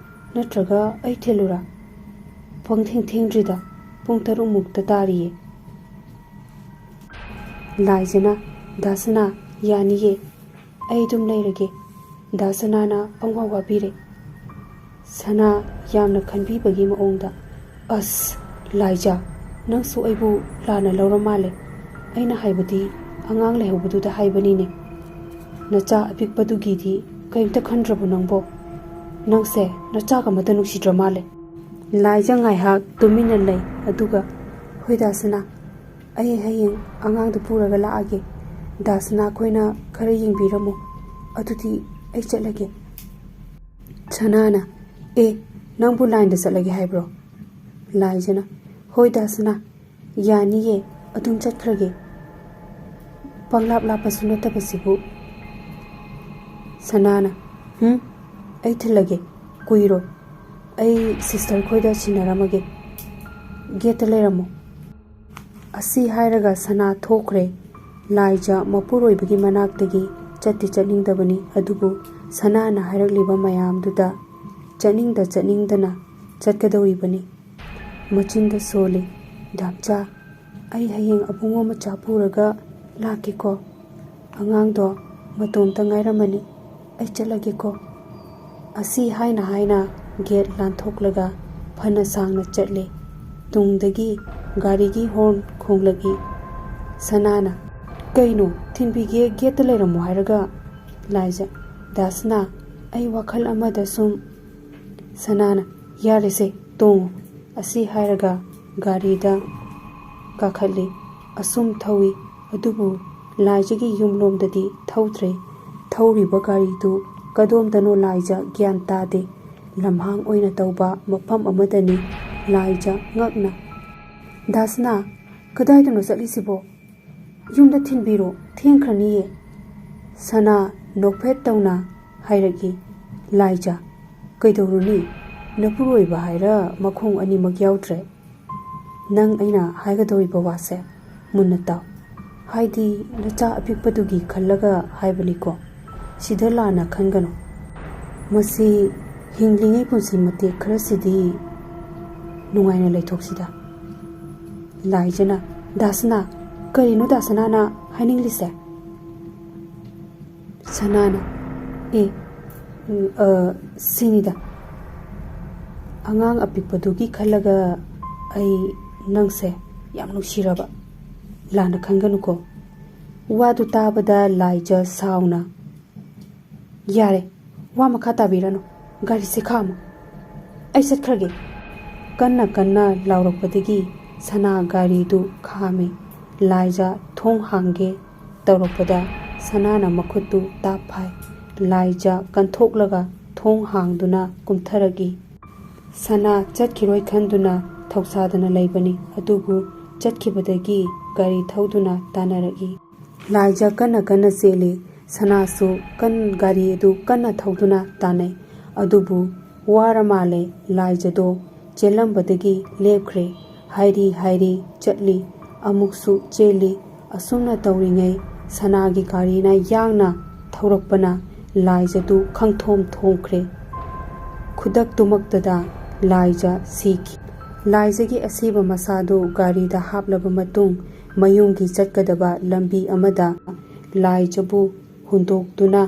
ꯅꯠꯇ꯭ꯔꯒ ꯑꯩ ꯊꯤꯜꯂꯨꯔꯥ? ꯄꯪꯊꯦꯡ ꯊꯦꯡꯗ꯭ꯔꯤꯗ, ꯄꯨꯡ ꯇꯔꯨꯛ ꯃꯨꯛꯇ ꯇꯥꯔꯤꯌꯦ꯫" ꯂꯥꯏꯖꯅ, "ꯗꯥ ꯁꯅꯥ, ꯌꯥꯅꯤꯌꯦ, ꯑꯩ ꯑꯗꯨꯝ ꯂꯩꯔꯒꯦ꯫" ꯗꯥ ꯁꯅꯥꯅ ꯄꯪꯋꯥ ꯋꯥꯕꯤꯔꯦ꯫ ꯁꯅꯥ ꯌꯥꯝꯅ ꯈꯟꯕꯤꯕꯒꯤ ꯃꯑꯣꯡꯗ, "ꯑꯁ, ꯂꯥꯏꯖ, ꯅꯪꯁꯨ ꯑꯩꯕꯨ ꯂꯥꯟꯅ ꯂꯧꯔ ꯃꯥꯜꯂꯦ꯫ ꯑꯩꯅ ꯍꯥꯏꯕꯗꯤ ꯑꯉꯥꯡ ꯂꯩꯍꯧꯕꯗꯨꯗ ꯍꯥꯏꯕꯅꯤꯅꯦ꯫ ꯅꯆꯥ ꯑꯄꯤꯛꯄꯗꯨꯒꯤꯗꯤ ꯀꯔꯤꯝꯇ ꯈꯟꯗ꯭ꯔꯕꯣ ꯅꯪꯕꯣ? ꯅꯪꯁꯦ ꯅꯆꯥꯒ ꯑꯃꯠꯇ ꯅꯨꯡꯁꯤꯗ꯭ꯔ ꯃꯥꯜꯂꯦ꯫" ꯂꯥꯏꯖ ꯉꯥꯏꯍꯥꯛ ꯇꯨꯃꯤꯟꯅ ꯂꯩ, ꯑꯗꯨꯒ, "ꯍꯣꯏ ꯗꯥ ꯁꯅꯥ, ꯑꯩ ꯍꯌꯦꯡ ꯑꯉꯥꯡꯗꯨ ꯄꯨꯔꯒ ꯂꯥꯛꯑꯒꯦ꯫ ꯗꯥ ꯁꯅꯥ ꯈꯣꯏꯅ ꯈꯔ ꯌꯦꯡꯕꯤꯔꯝꯃꯣ꯫ ꯑꯗꯨꯗꯤ ꯑꯩ ꯆꯠꯂꯒꯦ꯫" ꯁꯅꯥꯅ, "ꯑꯦ, ꯅꯪꯕꯨ ꯂꯥꯏꯟꯗ ꯆꯠꯂꯒꯦ ꯍꯥꯏꯕ꯭ꯔꯣ?" ꯂꯥꯏꯖꯅ, "ꯍꯣꯏ ꯗꯥ ꯁꯅꯥ, ꯌꯥꯅꯤꯌꯦ, ꯑꯗꯨꯝ ꯆꯠꯈ꯭ꯔꯒꯦ꯫ ꯄꯪꯂꯥꯞ ꯂꯥꯞꯄꯁꯨ ꯅꯠꯇꯕꯁꯤꯕꯨ꯫" ꯁꯅꯥꯅ, "ꯍꯨꯝ, ꯑꯩ ꯊꯤꯜꯂꯒꯦ, ꯀꯨꯏꯔꯣꯏ꯫ ꯑꯩ ꯁꯤꯁꯇꯔ ꯈꯣꯏꯗ ꯁꯤꯟꯅꯔꯝꯃꯒꯦ꯫ ꯒꯦꯠꯇ ꯂꯩꯔꯝꯃꯣ꯫" ꯑꯁꯤ ꯍꯥꯏꯔꯒ ꯁꯅꯥ ꯊꯣꯛꯈ꯭ꯔꯦ꯫ ꯂꯥꯏꯖ ꯃꯄꯨꯔꯣꯏꯕꯒꯤ ꯃꯅꯥꯛꯇꯒꯤ ꯆꯠꯇꯤ ꯆꯠꯅꯤꯡꯗꯕꯅꯤ, ꯑꯗꯨꯕꯨ ꯁꯅꯥꯅ ꯍꯥꯏꯔꯛꯂꯤꯕ ꯃꯌꯥꯝꯗꯨꯗ ꯆꯠꯅꯤꯡꯗ ꯆꯠꯅꯤꯡꯗꯅ ꯆꯠꯀꯗꯧꯔꯤꯕꯅꯤ꯫ ꯃꯆꯤꯟꯗ ꯁꯣꯜꯂꯤ, "ꯗꯥꯝꯆꯥ, ꯑꯩ ꯍꯌꯦꯡ ꯑꯕꯨꯡꯉꯣ ꯃꯆꯥ ꯄꯨꯔꯒ ꯂꯥꯛꯀꯦꯀꯣ꯫ ꯑꯉꯥꯡꯗꯣ ꯃꯇꯣꯝꯇ ꯉꯥꯏꯔꯝꯃꯅꯤ꯫ ꯑꯩ ꯆꯠꯂꯒꯦꯀꯣ꯫" ꯑꯁꯤ ꯍꯥꯏꯅ ꯍꯥꯏꯅ ꯒꯦꯠ ꯂꯥꯟꯊꯣꯛꯂꯒ ꯐꯅ ꯁꯥꯡꯅ ꯆꯠꯂꯦ꯫ ꯇꯨꯡꯗꯒꯤ ꯒꯥꯔꯤꯒꯤ ꯍꯣꯔꯟ ꯈꯣꯡꯂꯛꯏ꯫ ꯁꯅꯥꯅ, "ꯀꯩꯅꯣ, ꯊꯤꯟꯕꯤꯒꯦ, ꯒꯦꯠꯇ ꯂꯩꯔꯝꯃꯣ ꯍꯥꯏꯔꯒ?" ꯂꯥꯏꯖ, "ꯗꯥ ꯁꯅꯥ, ꯑꯩ ꯋꯥꯈꯜ ꯑꯃꯗ ꯁꯨꯝ꯫" ꯁꯅꯥꯅ, "ꯌꯥꯔꯦꯁꯦ, ꯇꯣꯡꯉꯣ꯫" ꯑꯁꯤ ꯍꯥꯏꯔꯒ ꯒꯥꯔꯤꯗ ꯀꯥꯈꯠꯂꯤ꯫ ꯑꯁꯨꯝ ꯊꯧꯏ, ꯑꯗꯨꯕꯨ ꯂꯥꯏꯖꯒꯤ ꯌꯨꯝꯂꯣꯝꯗꯗꯤ ꯊꯧꯗ꯭ꯔꯦ꯫ ꯊꯧꯔꯤꯕ ꯒꯥꯔꯤꯗꯨ ꯀꯗꯣꯝꯗꯅꯣ ꯂꯥꯏꯖ ꯒ꯭ꯌꯥꯟ ꯇꯥꯗꯦ꯫ ꯂꯝꯍꯥꯡ ꯑꯣꯏꯅ ꯇꯧꯕ ꯃꯐꯝ ꯑꯃꯗꯅꯤ꯫ ꯂꯥꯏꯖ ꯉꯛꯅ, "ꯗꯥ ꯁꯅꯥ, ꯀꯗꯥꯏꯗꯅꯣ ꯆꯠꯂꯤꯁꯤꯕꯣ? ꯌꯨꯝꯗ ꯊꯤꯟꯕꯤꯔꯣ, ꯊꯦꯡꯈ꯭ꯔꯅꯤꯌꯦ꯫" ꯁꯅꯥ ꯅꯣꯛꯐꯦꯠ ꯇꯧꯅ ꯍꯥꯏꯔꯛꯏ, "ꯂꯥꯏꯖ, ꯀꯩꯗꯧꯔꯨꯅꯤ? ꯅꯄꯨꯔꯣꯏꯕ ꯍꯥꯏꯔ ꯃꯈꯣꯡ ꯑꯅꯤꯃꯛ ꯌꯥꯎꯗ꯭ꯔꯦ꯫ ꯅꯪ ꯑꯩꯅ ꯍꯥꯏꯒꯗꯧꯔꯤꯕ ꯋꯥꯁꯦ ꯃꯨꯟꯅ ꯇꯥꯎ꯫ ꯍꯥꯏꯗꯤ ꯅꯆꯥ ꯑꯄꯤꯛꯄꯗꯨꯒꯤ ꯈꯜꯂꯒ ꯍꯥꯏꯕꯅꯤꯀꯣ꯫ ꯁꯤꯗ ꯂꯥꯟꯅ ꯈꯟꯒꯅꯨ꯫ ꯃꯁꯤ ꯍꯤꯡꯂꯤꯉꯩ ꯄꯨꯟꯁꯤ ꯃꯇꯦꯛ ꯈꯔꯁꯤꯗꯤ ꯅꯨꯡꯉꯥꯏꯅ ꯂꯩꯊꯣꯛꯁꯤꯗ꯫ ꯂꯥꯏꯖꯅ, "ꯗꯥꯁꯅꯥ, ꯀꯔꯤꯅꯣ ꯗꯥꯁꯅꯥꯅ ꯍꯥꯏꯅꯤꯡꯂꯤꯁꯦ?" ꯁꯅꯥꯅ, "ꯑꯦ, ꯎꯝ, ꯑ, ꯁꯤꯅꯤꯗ, ꯑꯉꯥꯡ ꯑꯄꯤꯛꯄꯗꯨꯒꯤ ꯈꯜꯂꯒ ꯑꯩ ꯅꯪꯁꯦ ꯌꯥꯝ ꯅꯨꯡꯁꯤꯔꯕ꯫ ꯂꯥꯟꯅ ꯈꯟꯒꯅꯨꯀꯣ꯫" ꯋꯥꯗꯨ ꯇꯥꯕꯗ ꯂꯥꯏꯖ ꯁꯥꯎꯅ, "ꯌꯥꯔꯦ, ꯋꯥ ꯃꯈꯥ ꯇꯥꯕꯤꯔꯅꯨ, ꯒꯥꯔꯤꯁꯦ ꯈꯥꯝꯃꯨ, ꯑꯩ ꯆꯠꯈ꯭ꯔꯒꯦ꯫" ꯀꯟꯅ ꯀꯟꯅ ꯂꯥꯎꯔꯛꯄꯗꯒꯤ ꯁꯅꯥ ꯒꯥꯔꯤꯗꯨ ꯈꯥꯝꯃꯤ꯫ ꯂꯥꯏꯖ ꯊꯣꯡ ꯍꯥꯡꯒꯦ ꯇꯧꯔꯛꯄꯗ ꯁꯅꯥꯅ ꯃꯈꯨꯠꯇꯨ ꯇꯥꯞ ꯐꯥꯏ꯫ ꯂꯥꯏꯖ ꯀꯟꯊꯣꯛꯂꯒ ꯊꯣꯡ ꯍꯥꯡꯗꯨꯅ ꯀꯨꯝꯊꯔꯛꯏ꯫ ꯁꯅꯥ ꯆꯠꯈꯤꯔꯣꯏ ꯈꯟꯗꯨꯅ ꯊꯧꯁꯥꯗꯅ ꯂꯩꯕꯅꯤ, ꯑꯗꯨꯕꯨ ꯆꯠꯈꯤꯕꯗꯒꯤ ꯒꯥꯔꯤ ꯊꯧꯗꯨꯅ ꯇꯥꯟꯅꯔꯛꯏ꯫ ꯂꯥꯏꯖ ꯀꯟꯅ ꯀꯟꯅ ꯆꯦꯜꯂꯤ꯫ ꯁꯅꯥꯁꯨ ꯀꯟ-, ꯒꯥꯔꯤ ꯑꯗꯨ ꯀꯟꯅ ꯊꯧꯗꯨꯅ ꯇꯥꯟꯅꯩ꯫ ꯑꯗꯨꯕꯨ ꯋꯥꯔ ꯃꯥꯜꯂꯦ꯫ ꯂꯥꯏꯖꯗꯣ ꯆꯦꯜꯂꯝꯕꯗꯒꯤ ꯂꯦꯞꯈ꯭ꯔꯦ꯫ ꯍꯥꯏꯔꯤ ꯍꯥꯏꯔꯤ ꯆꯠꯂꯤ, ꯑꯃꯨꯛꯁꯨ ꯆꯦꯜꯂꯤ꯫ ꯑꯁꯨꯝꯅ ꯇꯧꯔꯤꯉꯩ ꯁꯅꯥꯒꯤ ꯒꯥꯔꯤꯅ ꯌꯥꯡꯅ ꯊꯧꯔꯛꯄꯅ ꯂꯥꯏꯖꯗꯨ ꯈꯪꯊꯣꯝ ꯊꯣꯝꯈ꯭ꯔꯦ꯫ ꯈꯨꯗꯛꯇꯨꯃꯛꯇꯗ ꯂꯥꯏꯖ ꯁꯤꯈꯤ꯫ ꯂꯥꯏꯖꯒꯤ ꯑꯁꯤꯕ ꯃꯁꯥꯗꯨ ꯒꯥꯔꯤꯗ ꯍꯥꯞꯂꯕ ꯃꯇꯨꯡ, ꯃꯌꯨꯝꯒꯤ ꯆꯠꯀꯗꯕ ꯂꯝꯕꯤ ꯑꯃꯗ ꯂꯥꯏꯖꯕꯨ ꯍꯨꯟꯗꯣꯛꯇꯨꯅ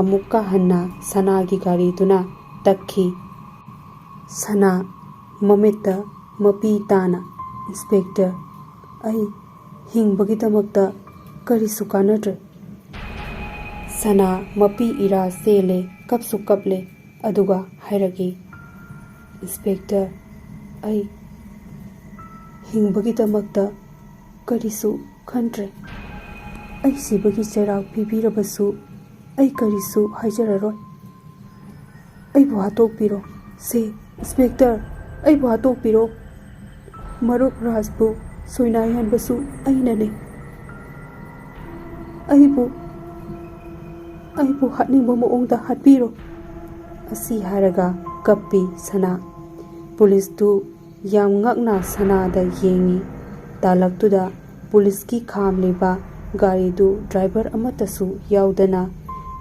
ꯑꯃꯨꯛꯀ ꯍꯟꯅ ꯁꯅꯥꯒꯤ ꯒꯥꯔꯤꯗꯨꯅ ꯇꯛꯈꯤ꯫ ꯁꯅꯥ, ꯃꯃꯤꯠꯇ ꯃꯄꯤ ꯇꯥꯅ, "ꯏꯟꯁꯄꯦꯛꯇꯔ, ꯑꯩ ꯍꯤꯡꯕꯒꯤꯗꯃꯛꯇ ꯀꯔꯤꯁꯨ ꯀꯥꯟꯅꯗ꯭ꯔꯦ꯫" ꯁꯅꯥ ꯃꯄꯤ ꯏꯔꯥ ꯆꯦꯜꯂꯦ, ꯀꯞꯁꯨ ꯀꯞꯂꯦ, ꯑꯗꯨꯒ ꯍꯥꯏꯔꯛꯏ, "ꯏꯟꯁꯄꯦꯛꯇꯔ, ꯑꯩ ꯍꯤꯡꯕꯒꯤꯗꯃꯛꯇ ꯀꯔꯤꯁꯨ ꯈꯟꯗ꯭ꯔꯦ꯫ ꯑꯩ ꯁꯤꯕꯒꯤ ꯆꯩꯔꯥꯛ ꯄꯤꯕꯤꯔꯕꯁꯨ ꯑꯩ ꯀꯔꯤꯁꯨ ꯍꯥꯏꯖꯔꯔꯣꯏ꯫ ꯑꯩꯕꯨ ꯍꯥꯠꯇꯣꯛꯄꯤꯔꯣ꯫ ꯁꯦ, ꯏꯟꯁꯄꯦꯛꯇꯔ, ꯑꯩꯕꯨ ꯍꯥꯠꯇꯣꯛꯄꯤꯔꯣ꯫ ꯃꯔꯨꯞ ꯔꯥꯖꯄꯨ ꯁꯣꯏꯅꯥꯏꯍꯟꯕꯁꯨ ꯑꯩꯅꯅꯦ꯫ ꯑꯩꯕꯨ, ꯑꯩꯕꯨ ꯍꯥꯠꯅꯤꯡꯕ ꯃꯑꯣꯡꯗ ꯍꯥꯠꯄꯤꯔꯣ꯫" ꯑꯁꯤ ꯍꯥꯏꯔꯒ ꯀꯞꯄꯤ ꯁꯅꯥ꯫ ꯄꯨꯂꯤꯁꯇꯨ ꯌꯥꯝ ꯉꯛꯅ ꯁꯅꯥꯗ ꯌꯦꯡꯉꯤ꯫ ꯇꯥꯂꯛꯇꯨꯗ ꯄꯨꯂꯤꯁꯀꯤ ꯈꯥꯝꯂꯤꯕ ꯒꯥꯔꯤꯗꯨ ꯗ꯭ꯔꯥꯏꯚꯔ ꯑꯃꯠꯇꯁꯨ ꯌꯥꯎꯗꯅ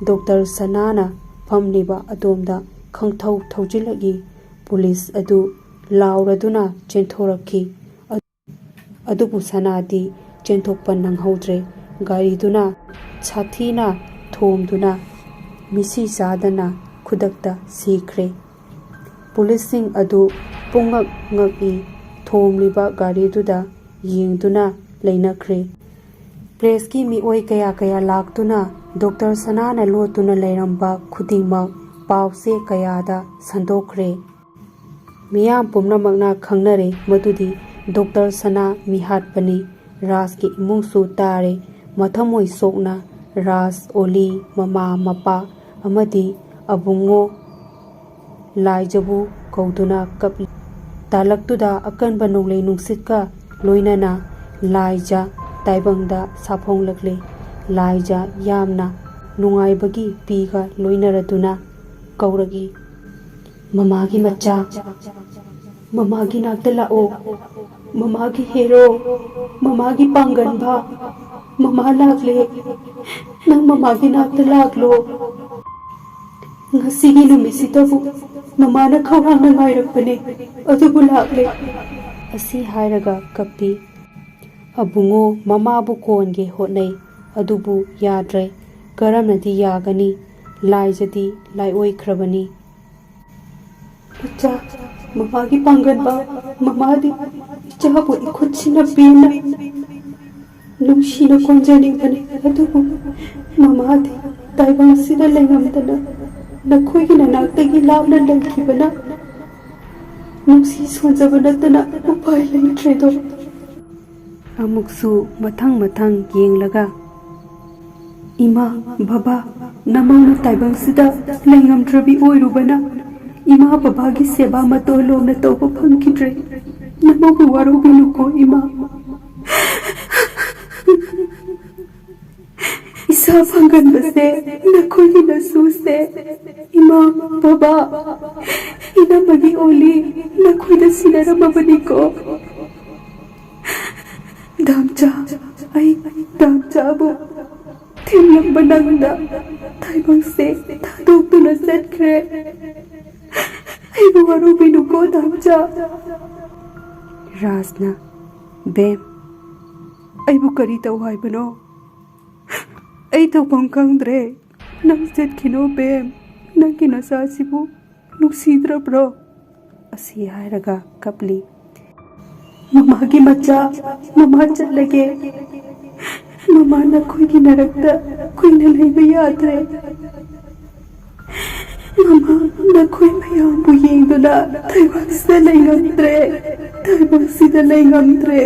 ꯗꯣꯛꯇꯔ ꯁꯅꯥꯅ ꯐꯝꯂꯤꯕ ꯑꯗꯣꯝꯗ ꯈꯪꯊꯧ ꯊꯧꯖꯤꯜꯂꯛꯏ꯫ ꯄꯨꯂꯤꯁ ꯑꯗꯨ ꯂꯥꯎꯔꯗꯨꯅ ꯆꯦꯟꯊꯣꯔꯛꯈꯤ꯫ ꯑꯗꯨꯕꯨ ꯁꯅꯥꯗꯤ ꯆꯦꯟꯊꯣꯛꯄ ꯅꯪꯍꯧꯗ꯭ꯔꯦ꯫ ꯒꯥꯔꯤꯗꯨꯅ ꯁꯥꯊꯤꯅ ꯊꯣꯝꯗꯨꯅ ꯃꯤꯁꯤ ꯆꯥꯗꯅ ꯈꯨꯗꯛꯇ ꯁꯤꯈ꯭ꯔꯦ꯫ ꯄꯨꯂꯤꯁꯁꯤꯡ ꯑꯗꯨ ꯄꯨꯡꯉꯛ ꯉꯛꯏ꯫ ꯊꯣꯝꯂꯤꯕ ꯒꯥꯔꯤꯗꯨꯗ ꯌꯦꯡꯗꯨꯅ ꯂꯩꯅꯈ꯭ꯔꯦ꯫ ꯄ꯭ꯔꯦꯁꯀꯤ ꯃꯤꯑꯣꯏ ꯀꯌꯥ ꯀꯌꯥ ꯂꯥꯛꯇꯨꯅ ꯗꯣꯛꯇꯔ ꯁꯅꯥꯅ ꯂꯣꯠꯇꯨꯅ ꯂꯩꯔꯝꯕ ꯈꯨꯗꯤꯡꯃꯛ ꯄꯥꯎꯆꯦ ꯀꯌꯥꯗ ꯁꯟꯗꯣꯛꯈ꯭ꯔꯦ꯫ ꯃꯤꯌꯥꯝ ꯄꯨꯝꯅꯃꯛꯅ ꯈꯪꯅꯔꯦ ꯃꯗꯨꯗꯤ ꯗꯣꯛꯇꯔ ꯁꯅꯥ ꯃꯤꯍꯥꯠꯄꯅꯤ꯫ ꯔꯥꯖꯀꯤ ꯏꯃꯨꯡꯁꯨ ꯇꯥꯔꯦ꯫ ꯃꯊꯃꯣꯏ ꯁꯣꯛꯅ ꯔꯥꯖ, ꯑꯣꯂꯤ, ꯃꯃꯥ, ꯃꯄꯥ ꯑꯃꯗꯤ ꯑꯕꯨꯡꯉꯣ ꯂꯥꯏꯖꯕꯨ ꯀꯧꯗꯨꯅ ꯀꯞꯂꯤ꯫ ꯇꯥꯂꯛꯇꯨꯗ ꯑꯀꯟꯕ ꯅꯣꯡꯂꯩ ꯅꯨꯡꯁꯤꯠꯀ ꯂꯣꯏꯅꯅ ꯂꯥꯏꯖ ꯇꯥꯏꯕꯪꯗ ꯁꯥꯐꯣꯡꯂꯛꯂꯤ꯫ ꯂꯥꯏꯖ ꯌꯥꯝꯅ ꯅꯨꯡꯉꯥꯏꯕꯒꯤ ꯄꯤꯒ ꯂꯣꯏꯅꯔꯗꯨꯅ ꯀꯧꯔꯛꯏ, "ꯃꯃꯥꯒꯤ ꯃꯆꯥ, ꯃꯃꯥꯒꯤ ꯅꯥꯛꯇ ꯂꯥꯛꯑꯣ, ꯃꯃꯥꯒꯤ ꯍꯦꯔꯣ, ꯃꯃꯥꯒꯤ ꯄꯥꯡꯒꯟꯕ, ꯃꯃꯥ ꯂꯥꯛꯂꯦ, ꯅꯪ ꯃꯃꯥꯒꯤ ꯅꯥꯛꯇ ꯂꯥꯛꯂꯣ꯫ ꯉꯁꯤꯒꯤ ꯅꯨꯃꯤꯠꯁꯤꯗꯕꯨ ꯃꯃꯥꯅ ꯈꯧꯔꯥꯡꯅ ꯉꯥꯏꯔꯛꯄꯅꯦ, ꯑꯗꯨꯕꯨ ꯂꯥꯛꯂꯦ"꯫ ꯑꯁꯤ ꯍꯥꯏꯔꯒ ꯀꯞꯄꯤ꯫ ꯑꯕꯨꯡꯉꯣ ꯃꯃꯥꯕꯨ ꯀꯣꯟꯒꯦ ꯍꯣꯠꯅꯩ, ꯑꯗꯨꯕꯨ ꯌꯥꯗ꯭ꯔꯦ꯫ ꯀꯔꯝꯅꯗꯤ ꯌꯥꯒꯅꯤ? ꯂꯥꯏꯖꯗꯤ ꯂꯥꯏꯑꯣꯏꯈ꯭ꯔꯕꯅꯤ꯫ "ꯏꯆꯥ, ꯃꯃꯥꯒꯤ ꯄꯥꯡꯒꯟꯕ, ꯃꯃꯥꯗꯤ ꯏꯆꯥꯕꯨ ꯏꯈꯨꯠꯁꯤꯅ ꯄꯦꯟꯅ ꯅꯨꯡꯁꯤꯅ ꯀꯣꯟꯖꯅꯤꯡꯕꯅꯤ, ꯑꯗꯨꯕꯨ ꯃꯃꯥꯗꯤ ꯇꯥꯏꯕꯪꯁꯤꯗ ꯂꯩꯉꯝꯗꯅ ꯅꯈꯣꯏꯒꯤ ꯅꯅꯥꯛꯇꯒꯤ ꯂꯥꯞꯅ ꯂꯩꯈꯤꯕꯅ ꯅꯨꯡꯁꯤ ꯁꯣꯟꯖꯕ ꯅꯠꯇꯅ ꯎꯄꯥꯏ ꯂꯩꯇ꯭ꯔꯦꯗꯣ"꯫ ꯑꯃꯨꯛꯁꯨ ꯃꯊꯪ ꯃꯊꯪ ꯌꯦꯡꯂꯒ, "ꯏꯃꯥ, ꯕꯕꯥ, ꯅꯃꯧꯅ ꯇꯥꯏꯕꯪꯁꯤꯗ ꯂꯩꯉꯝꯗ꯭ꯔꯕꯤ ꯑꯣꯏꯔꯨꯕꯅ ꯏꯃꯥ ꯕꯕꯥꯒꯤ ꯁꯦꯕꯥ ꯃꯇꯣꯜ ꯂꯣꯝꯅ ꯇꯧꯕ ꯐꯪꯈꯤꯗ꯭ꯔꯦ꯫ ꯅꯃꯧꯕꯨ ꯋꯥꯔꯧꯕꯤꯅꯨꯀꯣ ꯏꯃꯥ꯫ ꯏꯁꯥ ꯐꯪꯒꯟꯕꯁꯦ ꯅꯈꯣꯏꯒꯤ ꯅꯁꯨꯁꯦ, ꯏꯃꯥ, ꯕꯕꯥ, ꯏꯅꯝꯃꯒꯤ ꯑꯣꯂꯤ ꯅꯈꯣꯏꯗ ꯁꯤꯟꯅꯔꯝꯃꯕꯅꯤꯀꯣ꯫ ꯗꯥꯝꯆꯥ, ꯃꯌꯨꯝꯗ ꯊꯥꯏꯕꯪꯁꯦ ꯊꯥꯗꯣꯛꯇꯨꯅ ꯆꯠꯈ꯭ꯔꯦ꯫ ꯑꯩꯕꯨ ꯋꯥꯔꯧꯕꯤꯅꯨꯀꯣ ꯗꯥꯝꯆꯥ꯫ ꯔꯥꯖꯅ, "ꯕꯦꯝ, ꯑꯩꯕꯨ ꯀꯔꯤ ꯇꯧ ꯍꯥꯏꯕꯅꯣ? ꯑꯩ ꯇꯧꯐꯝ ꯈꯪꯗ꯭ꯔꯦ꯫ ꯅꯪ ꯆꯠꯈꯤꯅꯣ ꯕꯦꯝ꯫ ꯅꯪꯒꯤ ꯅꯆꯥꯁꯤꯕꯨ ꯅꯨꯡꯁꯤꯗ꯭ꯔꯕ꯭ꯔꯣ?" ꯑꯁꯤ ꯍꯥꯏꯔꯒ ꯀꯞꯂꯤ꯫ "ꯃꯃꯥꯒꯤ ꯃꯆꯥ, ꯃꯃꯥ ꯆꯠꯂꯒꯦ꯫ ꯃꯃꯥ ꯅꯈꯣꯏꯒꯤ ꯅꯔꯛꯇ ꯀꯨꯏꯅ ꯂꯩꯕ ꯌꯥꯗ꯭ꯔꯦ꯫ ꯃꯃꯥ ꯅꯈꯣꯏ ꯃꯌꯥꯝꯕꯨ ꯌꯦꯡꯗꯨꯅ ꯇꯥꯏꯕꯪꯁꯤꯗ ꯂꯩꯉꯝꯗ꯭ꯔꯦ꯫ ꯇꯥꯏꯕꯪꯁꯤꯗ ꯂꯩꯉꯝꯗ꯭ꯔꯦ꯫